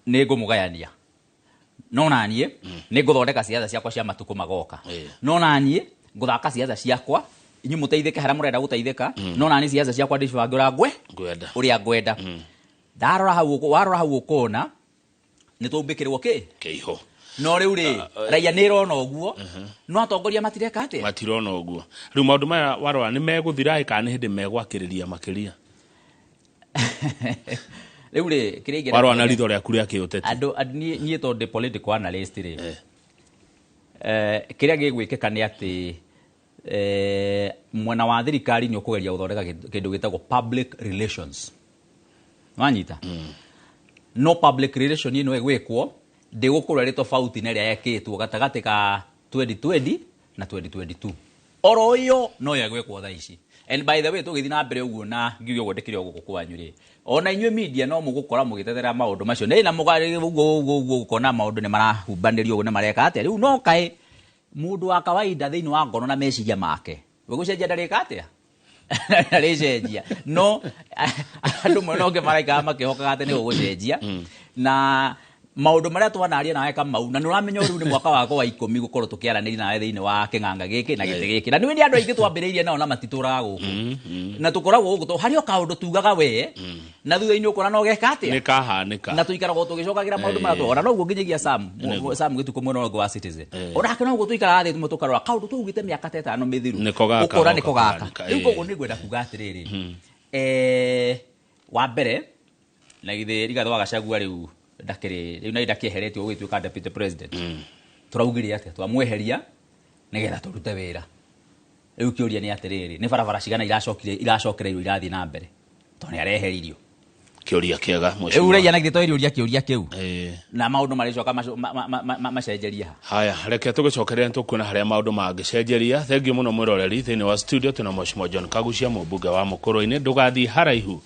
nĩ ngũmũgayania, no naniĩ nĩ ngũthondeka ciaca ciakwa cia matukũ magoka, no naniĩ ngũthaka ciaca ciakwa, inyuĩ mũteithĩke harĩa mũrenda gũteithĩka, no naniĩ ciaca ciakwa ndĩcibange ũrĩa ngwenda. Ũrĩa ngwenda. Ndarora hau warora hau ũkona nĩ tũmbĩkĩrwo kĩ kĩiho. No rĩu rĩ, raia nĩ ĩrona ũguo, no atongoria matireka atĩa? Matirona ũguo. Rĩu maũndũ maya warora nĩ megũthira ĩ, kana nĩ hĩndĩ megwakĩrĩria makĩria? Rĩu rĩ, kĩrĩa ingĩenda Warora na ritho rĩaku rĩa kĩũteti. Andũ niĩ tondũ ndĩ political analyst rĩ, kĩrĩa gĩgwĩkĩka nĩ atĩ mwena wa thirikari nĩ ũkũgeria gũthondeka kĩndũ gĩtagwo public relations, wanyita? No public relation ĩno ĩgwĩkwo ndĩgũkorwo ĩrĩ tofauti na ĩrĩa yekĩtwo gatagatĩ ka 2020 na 2022. Oro ĩyo no yo ĩgwĩkwo thaa ici. And by the way, tũgĩthiĩ na mbere ũguo na ngiuge ũguo ndĩkĩrĩ o gũkũ kwanyu rĩ, ona inyuĩ media no mũgũkora mũgĩtetera maũndũ macio nĩ na mũgarĩ ũguo ũguo ũguo, ũkona maũndũ nĩ marahumbanĩrio ũguo, nĩ mareka atĩa rĩu. No kaĩ mũndũ wa kawaida thĩinĩ wa ngoro na meciria make we gũcenjia ndarĩka atĩa? Ndarĩcenjia. No andũ mwena ũngĩ maraikara makĩhokaga atĩ nĩ gũgũcenjia na maũndũ marĩa twanaria nawe Kamau, na nĩ ũramenya rĩu nĩ mwaka wakwa wa 10 gũkorwo tũkĩaranĩria nawe thĩinĩ wa kĩng'ang'a gĩkĩ na gĩtĩ gĩkĩ, na nĩ nĩ andũ aingĩ twambĩrĩirie nao na matitũraga gũkũ na tũkoragwo gũkũ harĩ o kaũndũ tugaga we na thutha-inĩ ũkona no geka atĩa? Nĩ kahanĩka. Na tũikaragwo tũgĩcokagĩra maũndũ marĩa tuona noguo nginyagia Sam Gĩtukũ mwena ũrĩa ũngĩ wa Citizen, onake noguo tũikaraga thĩ tũmwe tũkarora kaũndũ twaugĩte mĩaka ta 5 mĩthiru. Nĩko gaka ũkona goka nĩko gaka. kũhanĩka, Rĩu koguo nĩ ngwenda kuga atĩrĩrĩ, wa mbere na githĩ Rigathĩ wa Gachagua rĩu ndakĩrĩ rĩu na ndakĩeheretio gũgĩtuĩka deputy president, tũraugire atĩa? Twamweheria nĩgetha tũrute wĩra. Rĩu kĩũria nĩ atĩrĩrĩ, nĩ barabara cigana iracokire iracokereirwo irathiĩ na mbere tondũ nĩ areheririo? Kĩũria kĩega, Rĩu mheshimiwa. raia na githĩ twĩrĩũria kĩũria kĩu na maũndũ marĩcoka macenjerie ha? Haya, reke tũgĩcokeria nĩ tũkuona harĩa maũndũ mangĩcenjeria. Thengiũ mũno mwĩroreri. Thĩinĩ wa studio twĩna mheshimiwa John Kagucia, mũmbunge wa Mũkũrũ-inĩ. Ndũgathiĩ haraihu,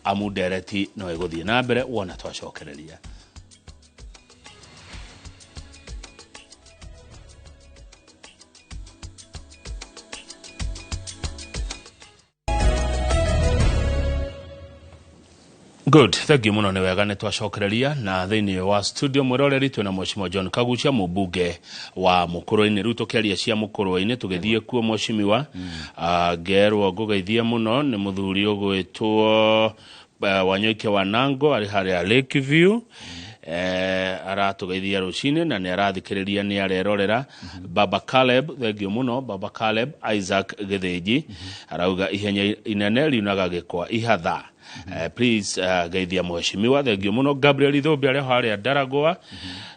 amu ndereti no ĩgũthiĩ na mbere wona twacokereria. Good, thank you mũno, nĩ wega nĩ twacokereria na thĩinĩ wa studio mwĩroreri twĩna mheshimiwa John Kagucia, mũmbunge wa Mũkũrũ-inĩ. Rĩu tũkĩaria cia Mũkũrũ-inĩ tũgĩthiĩ kuo, mheshimiwa, ngerwo ngũgeithie mũno nĩ mũthuri ũgwĩtwo Wanyoike wa Nango arĩ harĩa Lakeview. Aratũgeithia rũcinĩ na nĩ arathikĩrĩria, nĩ arerorera. Baba Caleb, thengio mũno Baba Caleb. Isaac Gĩthĩnji arauga ihenya inene riunaga gĩkwa ihatha. Please geithia mheshimiwa, thengio mũno. Gabriel Ithũmbi arĩa harĩa Ndaragwa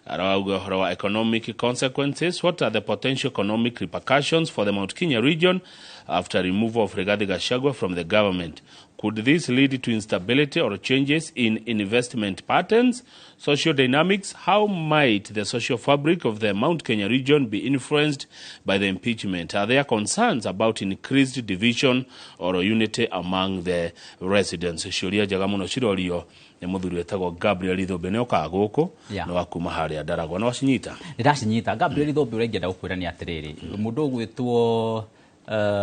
arauga ũhoro wa economic consequences. What are the potential economic repercussions for the Mount Kenya region after removal of Rigathi Gachagua from the government? Could this lead to instability or changes in investment patterns, social dynamics? How might the social fabric of the Mount Kenya region be influenced by the impeachment? Are there concerns about increased division or unity among the residents? Ciũria njega mũno cirorio nĩ mũthuri wĩtagwo Gabriel Ithũmbi, nĩ okaga gũkũ nĩ wa kuma harĩa Ndaragwa. Nĩ wacinyita? Nĩ ndacinyita. Gabriel Ithũmbi, ũrĩa ingĩenda gũkwĩra nĩ atĩrĩrĩ, mũndũ ũgwĩtwo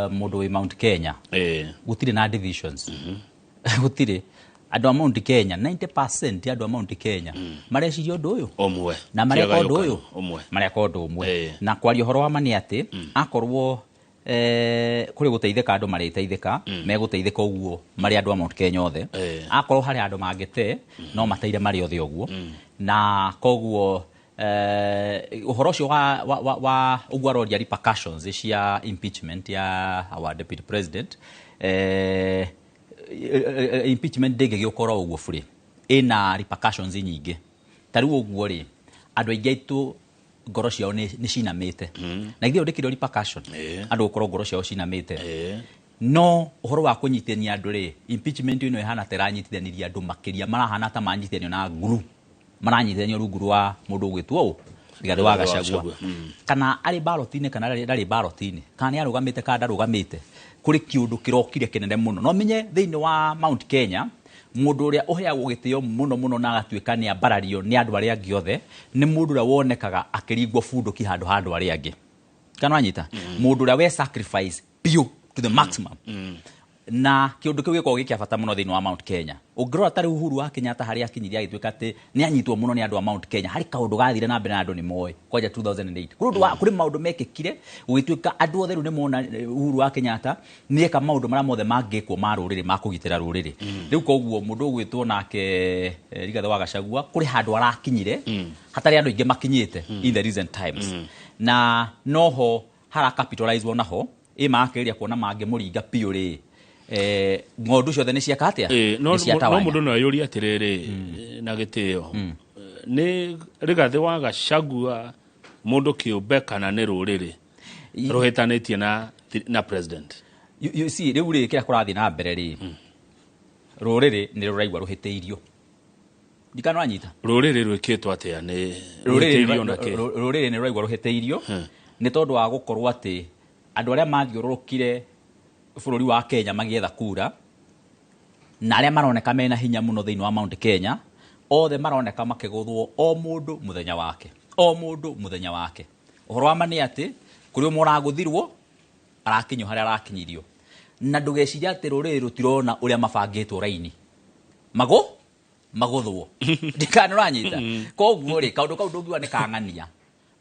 mũndũ wĩ Mount Kenya, gũtirĩ na divisions, gũtirĩ. Andũ a Mount Kenya, 90% ya andũ a Mount Kenya mareciria ũndũ ũyũ ũmwe na mareka ũndũ ũyũ ũmwe. Mareka ũndũ ũmwe. Na kwaria ũhoro wa ma nĩ atĩ akorwo kũrĩ gũteithĩka andũ marĩteithĩka, megũteithĩka ũguo marĩ andũ a Mount Kenya othe. Akorwo harĩ andũ mangĩte, no mateire marĩ othe ũguo. Na koguo ũhoro ũcio wa ũguo aroria repercussions cia impeachment ya our deputy president, impeachment ndĩngĩgĩũka oro ũguo bure, ĩna repercussions nyingĩ. Ta rĩu ũguo rĩ, andũ aingĩ aitũ ngoro ciao nĩ cinamĩte, na ithuĩ ndĩkĩrĩ repercussion andũ gũkorwo ngoro ciao cinamĩte. No ũhoro wa kũnyitithania andũ rĩ, impeachment ĩno ĩhana ta ĩranyitithanirie andũ makĩria, marahana ta manyitithanio na nguru, maranyitithanio rungu rwa mũndũ ũgwĩtwo ũ Rigathĩ wa Gachagua. Kana arĩ ballot-inĩ kana ndarĩ ballot-inĩ, kana nĩ arũgamĩte kana ndarũgamĩte, kũrĩ kĩũndũ kĩrokire kĩnene mũno. No menye thĩinĩ wa Mount Kenya, mũndũ ũrĩa ũheagwo gĩtĩo mũno mũno na agatuĩka nĩ ambarario nĩ andũ arĩa angĩ othe nĩ mũndũ ũrĩa wonekaga akĩringwo bunduki handũ ha andũ arĩa angĩ. Kana wanyita, mũndũ ũrĩa we sacrifice biũ to the maximum, na kĩũndũ kĩu gĩkoragwo gĩ kĩa bata mũno thĩinĩ wa Mount Kenya. Ũngĩrora ta rĩu Uhuru wa Kenyatta, harĩa akinyire agĩtuĩka atĩ nĩ anyitwo mũno nĩ andũ a Mount Kenya, harĩ kaũndũ gathire na mbere na andũ nĩ moĩ kwanja 2008 kũrĩ ũndũ kũrĩ maũndũ mekĩkire gũgĩtuĩka andũ othe rĩu nĩ mona Uhuru wa Kenyatta nĩ eka maũndũ marĩa mothe mangĩkwo ma rũrĩrĩ ma kũgitĩra rũrĩrĩ. Rĩu koguo mũndũ ũgwĩtwo nake Rigathĩ wa Gachagua, kũrĩ handũ arakinyire hatarĩ andũ aingĩ makinyĩte in the recent times, na noho hara capitalize naho ĩ makĩrĩria kuona mangĩmũringa biũ rĩ, ng'ondu ciothe nĩ cieka atĩa? No Nĩ ciatawanya. No mũndũ no eyũrie atĩrĩrĩ, na gĩtĩo, nĩ Rigathĩ wa Gachagua mũndũ kĩũmbe kana nĩ rũrĩrĩ rũhĩtanĩtie na president? You see, rĩu rĩ, kĩrĩa kũrathiĩ na mbere rĩ, rũrĩrĩ nĩ rũraigua rũhĩtĩirio. Ndikana wanyita? Rũrĩrĩ rwĩkĩtwo atĩa? Nĩ rũrĩrĩ rũhĩtĩirio na kĩ? Rũrĩrĩ nĩ rũraigua rũhĩtĩirio nĩ tondũ wa gũkorwo atĩ andũ arĩa mathiũrũrũkire bũrũri wa Kenya magĩetha kura na arĩa maroneka mena hinya mũno thĩinĩ wa Mount Kenya othe maroneka makĩgũthwo, o mũndũ mũthenya wake, o mũndũ mũthenya wake. Ũhoro wa ma nĩ atĩ kũrĩ ũmwe ũragũthirwo arakinyio harĩa arakinyirio, na ndũgecirie atĩ rũrĩrĩ rũtirona ũrĩa mabangĩtwo raini magũ magũthwo. Ndikana ũranyita? Koguo rĩ, kaũndũ kau ndũngiuga nĩ kang'ania.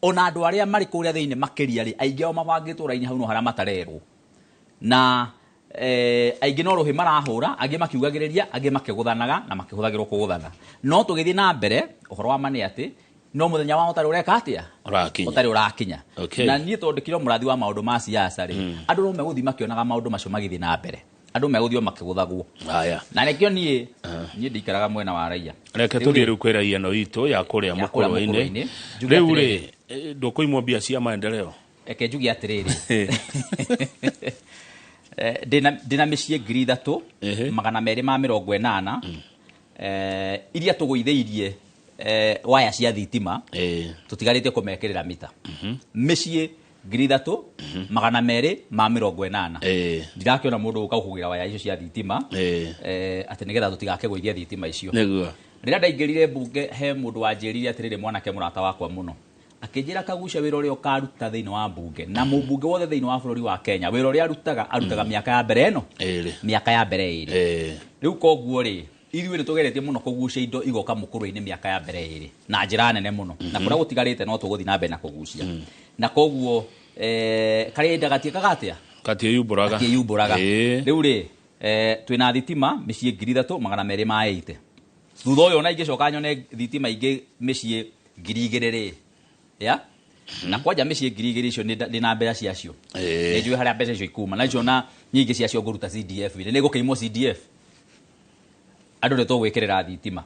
Ona andũ arĩa marĩ kũrĩa thĩinĩ makĩria rĩ, aingĩ ao mabangĩtwo raini hau no harĩa matarerwo, na aingĩ no rũhĩ marahũra, angĩ makiugagĩrĩria, angĩ makĩgũthanaga na makĩhũthagĩrwo kũgũthana. No tũgĩthiĩ na mbere, ũhoro wa ma nĩ atĩ no mũthenya wao ũtarĩ ũreka atĩa? Ũrakinya. Ũtarĩ ũrakinya. Na niĩ tondũ ndĩkĩrĩ o mũrathi wa maũndũ ma siasa rĩ, andũ no megũthiĩ makĩonaga maũndũ macio magĩthiĩ na mbere, andũ megũthiĩ o makĩgũthagwo. Haya. Na nĩkĩo niĩ ndikaraga mwena wa raia. Reke tũthiĩ rĩu kwĩ raia ĩno itũ ya kũrĩa Ya kũrĩa mũkũrũ-inĩ. Mũkũrũ-inĩ. Njuge Rĩu atĩrĩrĩ. rĩ, ndũkũimwo mbia cia maendeleo? Reke njuge atĩrĩrĩ, ndĩna mĩciĩ 3280 iria tũgũithĩirie waya cia thitima, tũtigarĩtie kũmekĩrĩra mita. Mĩciĩ 3280. Ndirakĩona mũndũ ũka kũgĩra waya icio cia thitima, atĩ nĩgetha tũtigakĩgũithia thitima icio. Rĩrĩa ndaingĩrire mbunge, he mũndũ wanjĩrire atĩrĩrĩ, mwanake mũrata wakwa mũno, akĩnjĩra, "Kagucia, wĩra ũrĩa ũkaruta thĩinĩ wa mbunge na mũmbunge wothe thĩinĩ wa bũrũri wa Kenya, wĩra ũrĩa arutaga, arutaga mĩaka ya mbere ĩno 2 mĩaka ya mbere 2." Rĩu koguo rĩ, ithuĩ nĩ tũgeretie mũno kũgucia indo igoka mũkũrũ-inĩ mĩaka ya mbere 2 na njĩra nene mũno, na kũrĩa gũtigarĩte no tũgũthiĩ na mbere na kũgucia. Na koguo karĩa enda gatiĩkaga atĩa? Gatiĩyumbũraga. Gatiĩyumbũraga. Rĩu rĩ, twĩna thitima mĩciĩ 3280. Thutha ũyũ ona ingĩcoka nyone thitima ingĩ mĩciĩ 2000 rĩ, ya na kwanja mĩciĩ 2000 icio ndĩna mbeca ciacio. Nĩ njũĩ harĩa mbeca icio ikuma, na icio na nyingĩ ciacio ngũruta CDF -inĩ. Nĩ gũkĩimwo CDF, andũ nĩ tũgwĩkĩrĩra thitima.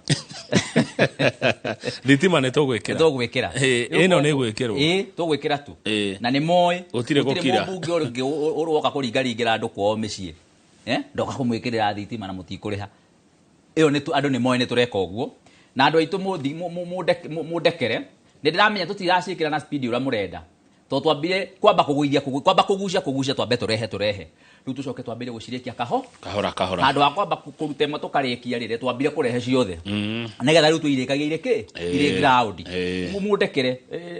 Thitima nĩ tũgwĩkĩra. Nĩ tũgwĩkĩra. Ĩno nĩ ĩgwĩkĩrwo. Ĩ, tũgwĩkĩra tu. Na nĩ moĩ. Gũtirĩ gũkira. Mũmbunge ũngĩ ũroka kũringaringĩra andũ kwao mĩciĩ, ndoka kũmwĩkĩrĩra thitima na mũtikũrĩha. Ĩyo nĩ andũ nĩ moĩ nĩ tũreka ũguo. Na andũ aitũ, mũndekere, nĩ ndĩramenya tũtiraciĩkĩra na speed ũrĩa mũrenda, tondũ twambire kwamba kũgũithia, kwamba kũgucia, twambe tũrehe, rĩu tũcoke twambire gũcirĩkia kaho kahora kahora. Handũ ha kwamba kũruta ĩmwe tũkarĩkia rĩrĩ, twambire kũrehe ciothe nĩgetha rĩu tũirĩkagie irĩ kĩ, irĩ ground. Mũndekere,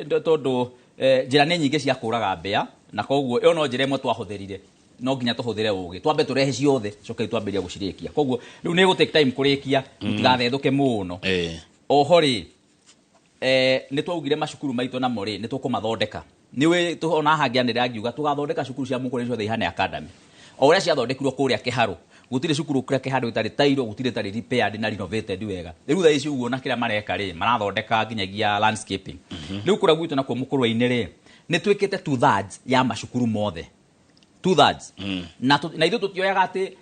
tondũ njĩra nĩ nyingĩ cia kũraga mbĩa, na koguo ĩyo no njĩra ĩmwe twahũthĩrire. No nginya tũhũthĩre ũgĩ, twambe tũrehe ciothe, coke rĩu twambĩrĩrie gũcirĩkia. Koguo rĩu nĩ gũ take time kũrĩkia, mũtigathethũke mũno. Oho rĩ, nĩ twaugire macukuru maitũ namo rĩ, nĩ tũkũmathondeka. Nĩ ona haha ngĩanĩrĩra ngiuga tũgathondeka cukuru cia Mũkũrwe ciothe ihane academy o ũrĩa ciathondekirwo kũrĩa Kĩharũ. Gũtirĩ cukuru kũrĩa Kĩharũ ĩtarĩ tairo, gũtirĩ ĩtarĩ repaired na renovated wega. Rĩu thaa ici ũguo na kĩrĩa mareka rĩ, marathondeka nginyagia landscaping. Rĩu kũrĩa gwitũ nakuo Mũkũrwe-inĩ rĩ, nĩ twĩkĩte 2/3 ya macukuru mothe, 2/3. Na ithuĩ tũtioyaga atĩ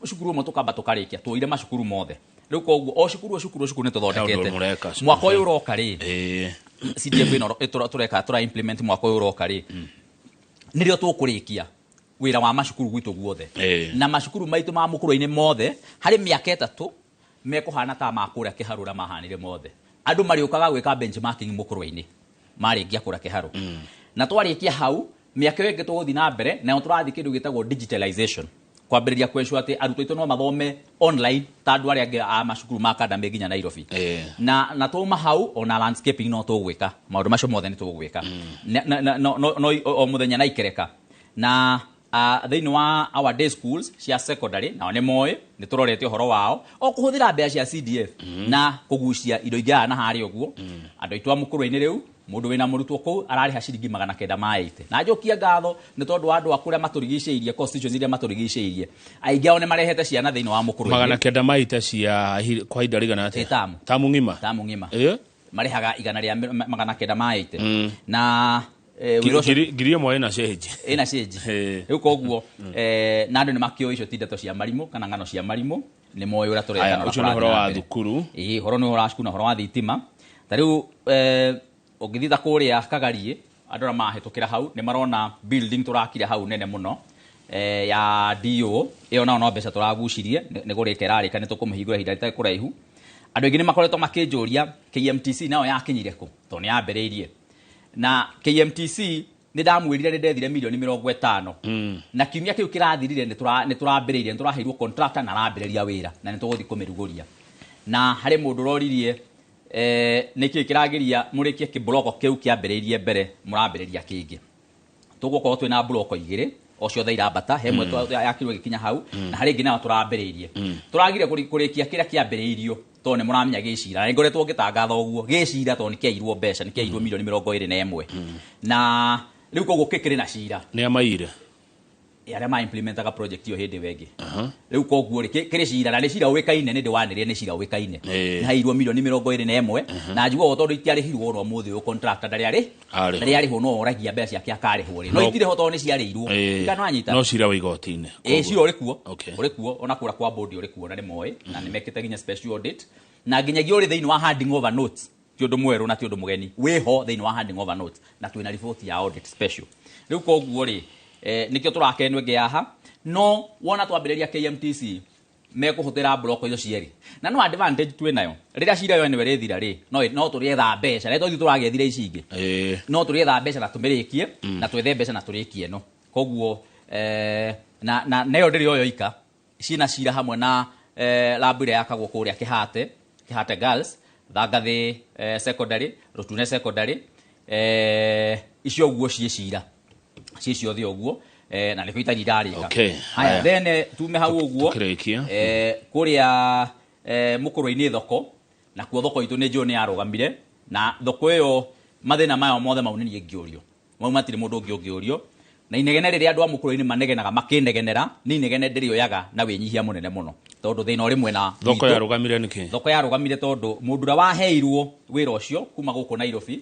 cukuru ũmwe tũkamba tũkarĩkia, tuoire macukuru mothe. Rĩu koguo o cukuru, o cukuru, o cukuru nĩ tũthondekete. Mũreka cukuru. Mwaka ũyũ ũroka rĩ, CDF ĩno tũreka, tũra implement mwaka ũyũ ũroka rĩ, nĩrĩo tũkũrĩkia wĩra wa macukuru gwitũ guothe. Na macukuru maitũ ma Mũkũrwe-inĩ mothe harĩ mĩaka 3 mekũhana ta ma kũrĩa Kĩharũ ũrĩa mahanire mothe. Andũ marĩũkaga gwĩka benchmarking Mũkũrwe-inĩ marĩkia kũrĩa Kĩharũ. Na twarĩkia hau, mĩaka ĩyo ĩngĩ tũgũthiĩ na mbere nayo, tũrathiĩ kĩndũ gĩtagwo digitalization, kwambĩrĩria kwensure atĩ arutwo aitũ no mathome online ta andũ arĩa angĩ a macukuru ma academy nginya Nairobi. Na twauma hau, ona landscaping no tũgwĩka, maũndũ macio mothe nĩ tũgwĩka. No o mũthenya na ikereka na thĩinĩ wa our day schools cia secondary, nao nĩ moĩ nĩ tũrorete ũhoro wao o kũhũthĩra mbeca cia CDF na kũgucia indo ingĩ haha na harĩa ũguo. Andũ aitũ a Mũkũrwe-inĩ, rĩu mũndũ wĩna mũrutwo kũu ararĩha ciringi 980. Na njokie ngatho nĩ tondũ wa andũ a kũrĩa matũrigicĩirie, constituency iria matũrigicĩirie, aingĩ ao nĩ marehete ciana thĩinĩ wa Mũkũrwe-inĩ. 980 cia kwa ihinda rĩigana atĩa? Ĩ, tamu. Tamu ng'ima. Tamu ng'ima. Marĩhaga igana rĩa 980 na wĩra ũcio 1000 ĩna cenji. Ĩna cenji. Rĩu koguo na andũ nĩ makĩũĩ icio ti ndeto cia marimũ kana ng'ano cia marimũ, nĩ moĩ ũrĩa tũreka Aya, na ũrĩa ũcio nĩ ũhoro tũrathiĩ na wa mbere. Thukuru. Ĩĩ, ũhoro nĩ ũhoro wa cukuru na ũhoro wa thitima. Ta rĩu ũngĩthiĩ ta kũrĩa Kagariĩ, andũ arĩa marahĩtũkĩra hau nĩ marona building tũrakire hau nene mũno, ya DO. Ĩyo nao no mbeca tũragucirie, nĩ kũrĩka ĩrarĩka, nĩ tũkũmĩhingũra ihinda rĩtarĩ kũraihu. Andũ aingĩ nĩ makoretwo makĩnjũria KMTC nayo yakinyire kũ, tondũ nĩ yambĩrĩirie. Na KMTC nĩ ndamwĩrire nĩ ndethire mirioni 50, na kiumia kĩu kĩrathirire nĩ tũrambĩrĩirie, nĩ tũraheirwo contractor na arambĩrĩria wĩra, na nĩ tũgũthiĩ kũmĩrugũria. Na harĩ mũndũ ũroririe, nĩkĩ kĩragiria mũrĩkie kĩbloko kĩu kĩambĩrĩirie mbere mũrambĩrĩria kĩngĩ. Tũgũkorwo twĩna bloko igĩrĩ, o ciothe irambata. He ĩmwe yakirwo ĩgĩkinya hau, na harĩ ĩngĩ nayo tũrambĩrĩirie. Tũragire kũrĩkia kĩrĩa kĩambĩrĩirio tondũ nĩ mũramenya gĩcira, na nĩngoretwo ngĩtangatha ũguo gĩcira, tondũ nĩ kĩairwo mbeca, nĩ kĩairwo mirioni 21, na rĩu koguo kĩkĩrĩ na cira. Nĩ amaire. Arĩa ma implementaga project ĩyo hĩndĩ ĩyo ĩngĩ. Rĩu koguo rĩ, kĩrĩ cira, na nĩ cira ũĩkaine, nĩ ndĩwanĩrĩre, nĩ cira ũĩkaine. Nĩ hairwo mirioni 21, na njiguaga tondũ itiarĩhirwo ona ũmũthĩ ũyũ, contractor ndarĩ arĩ Arĩhwo. Ndarĩ arĩhwo, no oragia mbeca ciake akarĩhwo rĩ, no itirĩ ho tondũ nĩ ciarĩirwo. Kana wanyita? No cira wa igoti-inĩ. Ĩ, cira ũrĩ kuo. Ũrĩ kuo, ona kũra kwa board ũrĩ kuo, na nĩ moĩ, na nĩ mekĩte nginya special audit, na nginyagia ũrĩ thĩinĩ wa handing over notes. Ti ũndũ mwerũ na ti ũndũ mũgeni, wĩho thĩinĩ wa handing over notes, na twĩna report ya audit special. Rĩu koguo rĩ, nĩkĩo tũrakenwo ĩngĩ haha. No wona twambĩrĩria KMTC, mekũhũthĩra block icio cierĩ, na no advantage twĩ nayo, rĩrĩa cira yo ĩno ĩrĩthira rĩ, no tũrĩetha mbeca, na tondũ tũragĩethire ici ingĩ, no tũrĩetha mbeca na tũmĩrĩkie, na twethe mbeca na tũrĩkie ĩno. Koguo na nayo ndĩrĩ oyo ika ciĩna cira hamwe na lab ĩrĩa yakagwo kũrĩa Kĩhate, Kĩhate Girls, Thangathĩ Secondary, Rũtune Secondary, icio ũguo ciĩ cira ciĩ ciothe ũguo, na nĩkĩo itarĩ irarĩka. Haya, Haya. then tume hau ũguo. Tũkĩrĩkia. Kũrĩa Mũkũrwe-inĩ thoko, nakuo thoko itũ nĩ njũĩ nĩ yarũgamire, na thoko ĩyo mathĩna mayo mothe mau nĩ niĩ ngĩũrio, mau matirĩ mũndũ ũngĩ ũngĩũrio. Na inegene rĩrĩa andũ a Mũkũrũ-inĩ manegenaga makĩnegenera, nĩ inegene ndĩrĩoyaga na wĩnyihia mũnene mũno, tondũ thĩna ũrĩ mwena Thoko yarũgamire nĩkĩ? Thoko yarũgamire tondũ mũndũ ũrĩa waheirwo wĩra ũcio kuma gũkũ Nairobi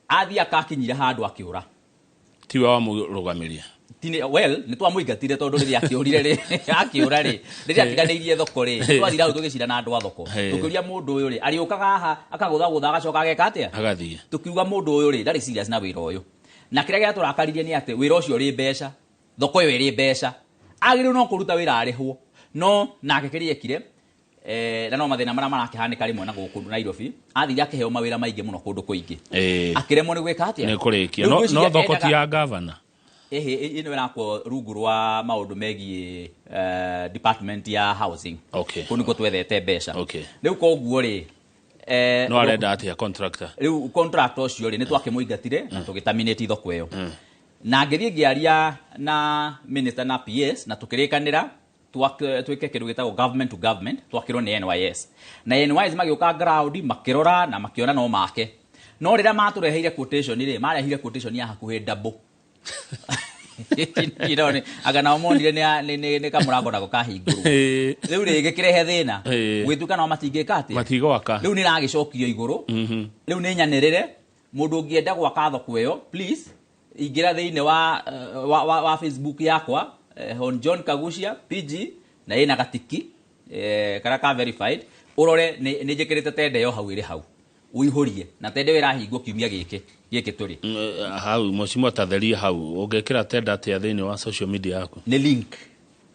athiĩ akakinyire handũ akĩũra. Tiwe wamũrũgamirie? Well, nĩ twamũingatire tondũ rĩrĩa akĩũrire rĩ, akĩũra rĩ, rĩrĩa atiganĩirie thoko rĩ, twathire hau tũgĩcira na andũ a thoko. Tũkĩũria mũndũ ũyũ rĩ, arĩũkaga haha akagũthagũtha agacoka ageka atĩa? Agathiĩ. Tũkiuga mũndũ ũyũ rĩ, ndarĩ serious na wĩra ũyũ. Na kĩrĩa gĩatũrakaririe nĩ atĩ wĩra ũcio ũrĩ mbeca, thoko ĩyo ĩrĩ mbeca, agĩrĩirwo no kũruta wĩra arĩhwo. No nake kĩrĩa ekire, na no mathĩna marĩa marakĩhanĩka rĩmwe na gũkũ Nairobi, athire akĩheo mawĩra maingĩ mũno kũndũ kũingĩ. Akĩremwo nĩ gwĩka atĩa? Nĩ kũrĩkia. No thoko ti ya gavana. Ĩhĩ, ĩno ĩrakwo rungu rwa maũndũ megiĩ department ya housing. Kũu nĩkuo twethete mbeca. Rĩu koguo rĩ, no arenda atĩa contractor? Rĩu contractor ũcio rĩ, nĩ twakĩmũingatire na tũgĩterminate thoko ĩyo. Na ngĩthiĩ ngĩaria na minister na PS na tũkĩrĩkanĩra twĩke kĩndũ gĩtagwo government to government, twakĩrwo nĩ NYS. Na NYS magĩũka ground makĩrora na makĩona no make. No rĩrĩa matũreheire quotation rĩ, marehire quotation ya hakuhĩ double. Anga nao monire nĩ kamũrango nako kahingũrwo. Rĩu rĩ gĩkĩrehe thĩna. Gwĩtuĩka nao matingĩka atĩa? Matigwaka. Rĩu nĩ ĩragĩcokio igũrũ. Rĩu nĩ nyanĩrĩre, mũndũ ũngĩenda gwaka thoko ĩyo, please ingĩra thĩinĩ wa Facebook yakwa, Hon John Kaguchia PG, na ĩna gatiki karĩa ka verified, ũrore nĩ njĩkĩrĩte tenda ĩyo hau ĩrĩ hau. Ũihũrie na tenda ĩyo ĩrahingwo kiumia gĩkĩ gĩkĩ tũrĩ. Hau mũcimo tatheria hau ũngĩkĩra tenda atĩa thĩinĩ wa social media yaku? Nĩ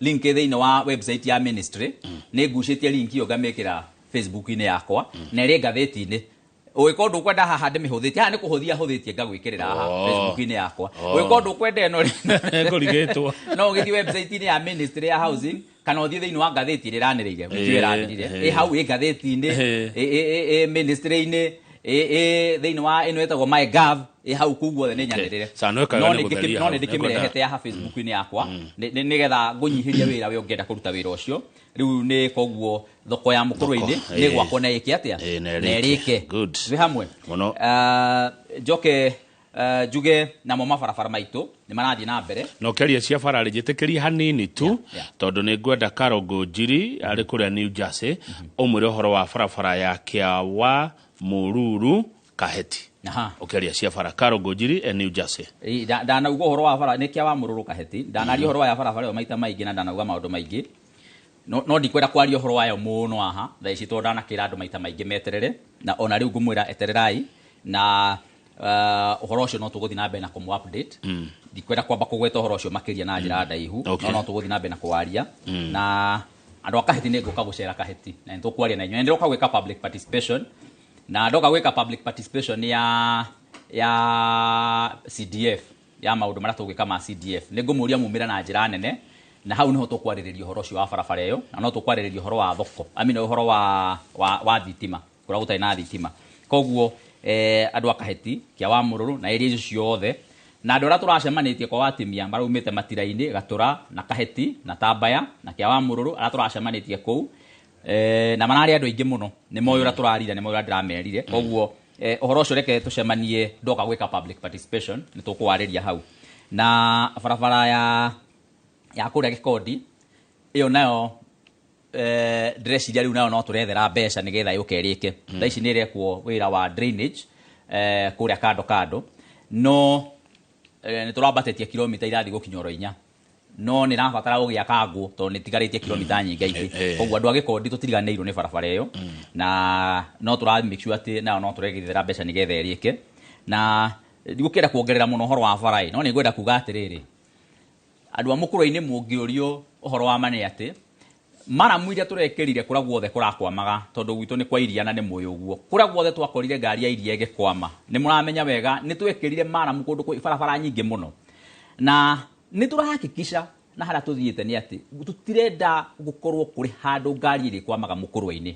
link thĩinĩ wa website ya ministry, nĩ ngucĩtie link ĩyo ngamĩkĩra Facebook-inĩ yakwa na ĩrĩ ngathĩti-inĩ. Ũgĩkorwo ndũkwenda haha ndĩmĩhũthĩtie, haha nĩ kũhũthia hũthĩtie ngagwĩkĩrĩra haha Facebook-inĩ yakwa. Ũgĩkorwo ndũkwenda ĩno rĩ, Ngũrigĩtwo. no ũgĩthiĩ website-inĩ ya ministry ya housing kana ũthiĩ thĩinĩ wa ngathĩti ĩrĩa ĩranĩrĩire, wiki ĩyo ĩrathirire. Ĩ hau ĩ ngathĩti-inĩ, ĩ ministry-inĩ, ĩ thĩinĩ wa ĩno ĩtagwo MyGov, ĩ hau kũu guothe nĩ nyanĩrĩre. No nĩ ndĩkĩmĩrehete haha Facebook-inĩ yakwa nĩgetha ngũnyihĩrie wĩra we ũngĩenda kũruta wĩra ũcio. Rĩu nĩ koguo thoko ya Mũkũrũ-inĩ nĩ gwakwo na ĩke atĩa? Na ĩrĩke. Twĩ hamwe. Njoke njuge namo mabarabara maitũ nĩ marathiĩ na mbere. Na ũkĩaria cia bara rĩ, njĩtĩkĩrie hanini tu, tondũ nĩ ngwenda Carol Ngũnjiri arĩ kũrĩa New Jersey ũmwĩre ũhoro wa barabara ya Kĩawa Mũruru Kaheti. Ũkĩaria cia bara, Carol Ngũnjiri e New Jersey. Ndanauga ũhoro wa bara nĩ Kĩawa Mũruru Kaheti, ndanaria ũhoro wa barabara ĩyo maita maingĩ na ndanauga maũndũ maingĩ. No ndikwenda kwaria ũhoro wayo mũno haha thaa ici tondũ ndanakĩra andũ maita maingĩ meterere, na ona rĩu ngũmwĩra etererai, na ũhoro ũcio no tũgũthiĩ na mbere na kũmũ update. Ndikwenda kwamba kũgweta ũhoro ũcio makĩria na njĩra ndaihu, no tũgũthiĩ na mbere na kũwaria. Na andũ a Kaheti nĩ ngũka gũcera Kaheti na nĩ tũkwaria na inyuĩ. Nĩ ndĩroka gwĩka public participation, na ndoka gwĩka public participation ya CDF, ya maũndũ marĩa tũgwĩka ma CDF. Nĩ ngũmũria mumĩre na njĩra nene, na hau niho tũkwarĩrĩria ũhoro ũcio wa barabara ĩyo, na no tũkwarĩrĩria ũhoro wa thoko, I mean ũhoro wa thitima, kũrĩa gũtarĩ na thitima. Koguo andũ a Kaheti, Kĩawa Mũruru na area icio ciothe, na andũ arĩa tũracemanĩtie kwa watimia maraumĩte Matira-inĩ, Gatũra na Kaheti na Tambaya na Kĩawa Mũruru, arĩa tũracemanĩtie kũu, na mararĩ andũ aingĩ mũno, nĩ moĩ ũrĩa tũrarire, nĩ moĩ ũrĩa ndĩramerire. Koguo ũhoro ũcio reke tũcemanie ndoka gwĩka public participation, nĩ tũkũwarĩria hau. Na barabara ya kũrĩa Gĩkondi ĩyo nayo ndĩreciria rĩu nayo no tũrethera mbeca nĩgetha yũke ĩrĩke. Thaa ici nĩ ĩrekwo wĩra wa drainage kũrĩa kando kando, no nĩ tũrambatĩtie kilomita irathiĩ gũkinya oro 4, no nĩ rabatara gũgĩaka ngũ tondũ nĩ tigarĩtie kilomita nyingĩ ingĩ. Koguo andũ a Gĩkondi tũtiriganĩirwo nĩ barabara ĩyo, na no tũra make sure atĩ nayo no tũregithera mbeca nĩgetha ĩrĩke. Na ndigũkĩenda kuongerera mũno ũhoro wa bara ĩ, no nĩ ngwenda kuga atĩrĩrĩ, andũ a Mũkũrũ-inĩ mũngĩũrio ũhoro wa ma nĩ atĩ maramu iria tũrekĩrire kũrĩa guothe kũrakwamaga, tondũ gwitũ nĩ kwa iria na nĩ mũĩ ũguo, kũrĩa guothe twakorire ngari ya iria ĩgĩkwama, nĩ mũramenya wega nĩ twekĩrire maramu kũndũ kwĩ barabara nyingĩ mũno, na nĩ tũrahakikisha na harĩa tũthiĩte nĩ atĩ tũtirenda gũkorwo kũrĩ handũ ngari ĩrĩkwamaga Mũkũrũ-inĩ.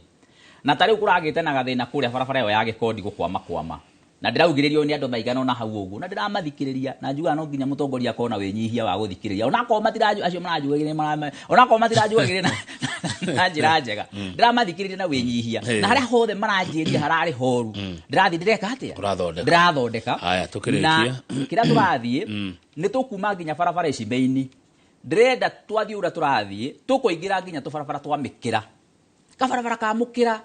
Na ta rĩu kũragĩte na gathĩna kũrĩa barabara ĩyo ya Gĩkondi gũkwama kwama, Na ndĩraugĩrĩrio nĩ andũ maigana ona hau ũguo, na ndĩramathikĩrĩria, na njugaga no nginya mũtongoria akorwo na wĩnyihia wa gũthikĩrĩria, onakorwo matiraju acio maranjugagĩrĩria, onakorwo matiranjugagĩrĩria na njĩra njega, ndĩramathikĩrĩria na wĩnyihia, na harĩa hothe maranjĩria hararĩ horu, ndĩrathiĩ ndĩreka atĩa? Ndĩrathondeka. Haya, tũkĩrĩkia. Kĩrĩa tũrathiĩ nĩ tũkuma nginya barabara ici main. Ndĩrenda twathiĩ ũrĩa tũrathiĩ tũkũingĩra nginya tũbarabara twa mĩkĩra, kabarabara ka mũkĩra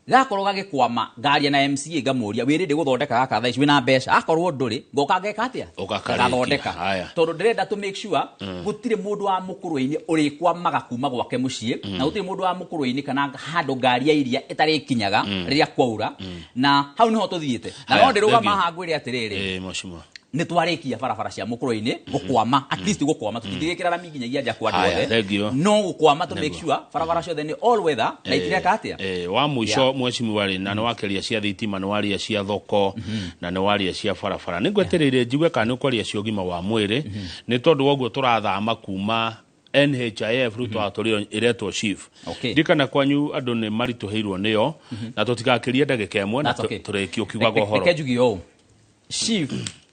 gakorwo gagĩkwama, ngaria na MCA ngamũria wĩrĩ ndĩgũthondeka gaka thaa ici wĩna mbeca, akorwo ndũrĩ ngoka ngeka atĩa? Gathondeka. Tondũ ndĩrenda to make sure gũtirĩ mũndũ wa mũkũrũ-inĩ ũrĩkwamaga kuma gwake mũciĩ, na gũtirĩ mũndũ wa mũkũrũ-inĩ kana handũ ngari ya iria ĩtarĩkinyaga rĩrĩa kwaura, na hau nĩho tũthiĩte. Na no ndĩrũgama haha ngwĩre atĩrĩrĩ, nĩ twarĩkia barabara cia mũkũrũ-inĩ gũkwama, at least gũkwama, tũtingĩgĩkĩra rami nginyagia nja kwa andũ othe, no gũkwama to make sure barabara ciothe nĩ all weather na itireka atĩa. Wa mũico mheshimiwa rĩ, na nĩ wakĩria cia thitima, nĩ waria cia thoko, na nĩ waria cia barabara, nĩ ngwetereire njigue kana nĩ ũkwaria cia ũgima wa mwĩrĩ, nĩ tondũ woguo tũrathama kuma NHIF rĩu twatũrĩo ĩretwo SHIF. Ndikana kwanyu andũ nĩ maritũhĩirwo nĩyo, na tũtigakĩrie ndagĩka ĩmwe na tũrĩkie ũkiugaga ũhoro. Reke njuge ũũ, SHIF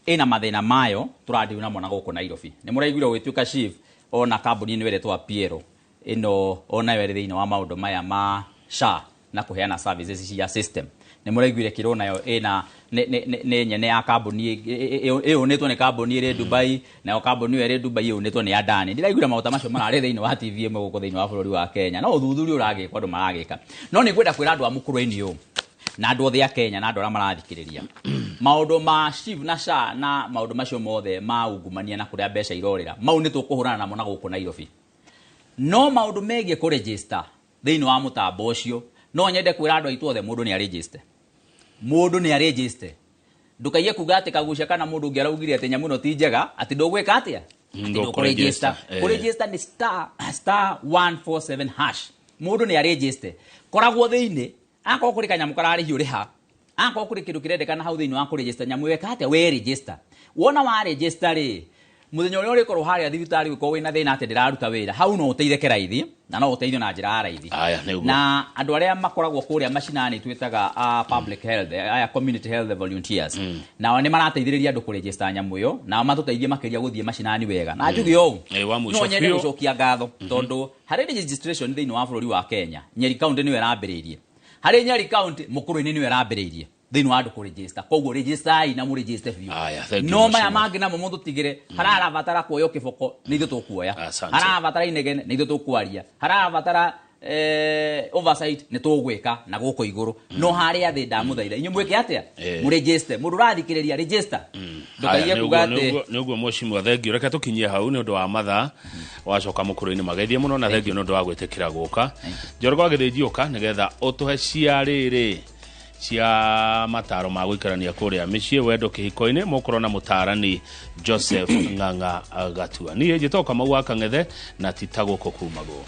ĩna mathĩna mayo tũrandiu namo na gũkũ Nairobi. Nĩ mũraiguire ũgĩtuĩka SHIF ona kambuni ĩno ĩretwo Apiero ĩno onayo ĩrĩ thĩinĩ wa maũndũ maya ma SHA na kũheana services cia system. Nĩ mũraiguire kĩrwo nayo ĩna nĩ nyene ya kambuni ĩũnĩtwo nĩ kambuni ĩrĩ Dubai, nayo kambuni ĩyo ĩrĩ Dubai ĩũnĩtwo nĩ Adani. Ndĩraiguire maũta macio mararĩ thĩinĩ wa TV ĩmwe gũkũ thĩinĩ wa bũrũri wa Kenya. No ũthuthuria ũragĩkwo andũ maragĩka. No nĩ ngwenda kwĩra andũ a mũkũrũ-inĩ ũũ na andũ othe a Kenya na andũ arĩa marathikĩrĩria, maũndũ ma SHIF na SHA na maũndũ macio mothe ma ungumania na kũrĩa mbeca irorĩra, mau nĩ tũkũhũrana namo na gũkũ Nairobi. No maũndũ megiĩ kũregister thĩinĩ wa mũtambo ũcio, no nyende kwĩra andũ aitũ othe mũndũ nĩ aregister. Mũndũ nĩ aregister. Ndũkaiye kuga atĩ kagucia kana mũndũ ũngĩ araugire atĩ nyamũ ĩno ti njega, atĩ ndũgwĩka atĩa? Ndũkũregister. Kũregister nĩ star 147 hash. Mũndũ nĩ aregister. Koragwo thĩinĩ, akorwo kũrĩ kanyamũ kararĩhio rĩha, akorwo kũrĩ kĩndũ kĩrendekana hau thĩinĩ wa kũregister nyamũ ĩyo ĩka atĩa? We register. Wona wa register rĩ, mũthenya ũrĩa ũrĩkorwo harĩa thibitarĩ ũgĩkorwo wĩna thĩna atĩ ndĩraruta wĩra, hau no ũteithĩke raithi na no ũteithio na njĩra ya raithi. Na andũ arĩa makoragwo kũrĩa macinani twĩtaga public health, aya community health volunteers, nao nĩ marateithĩrĩria andũ kũregister nyamũ ĩyo, nao matũteithie makĩria gũthiĩ macinani wega. Na njuge ũũ, no nyende gũcokia ngatho tondũ harĩ registration thĩinĩ wa bũrũri wa Kenya, Nyeri County nĩyo ĩrambĩrĩirie. Harĩ Nyeri County mũkũrũ-inĩ nĩyo ĩrambĩrĩirie thĩinĩ wa andũ kũregister. Koguo register na mũregister biũ. No maya mangĩ namo mũtũtigĩre, hararabatara kuoywo kĩboko nĩ ithuĩ tũkuoya, hararabatara inegene nĩ ithuĩ tũkwaria, hararabatara oversight nĩ tũgwĩka na gũkũ igũrũ. No harĩa thĩ ndamũthaitha inyuĩ mwĩke atĩa? Mũregister. Mũndũ ũrathikĩrĩria register. Ndũkaiye kuga atĩ nĩ ũguo mheshimiwa, thengiũ. Reke tũkinyie hau nĩ ũndũ wa mathaa, wacoka mũkũrũ-inĩ mageithie mũno, na thengiũ nĩ ũndũ wa gwĩtĩkĩra gũka. Njoroge wa Gĩthĩnji ũka nĩgetha ũtũhe cia rĩrĩ cia mataro ma gũikarania kũrĩa mĩciĩ wendo kĩhiko-inĩ, mũkorwo na mũtaarani Joseph Ng'ang'a Gatua. Niĩ njĩtagwo Kamau wa Kang'ethe na ti ta gũkũ kumagwo.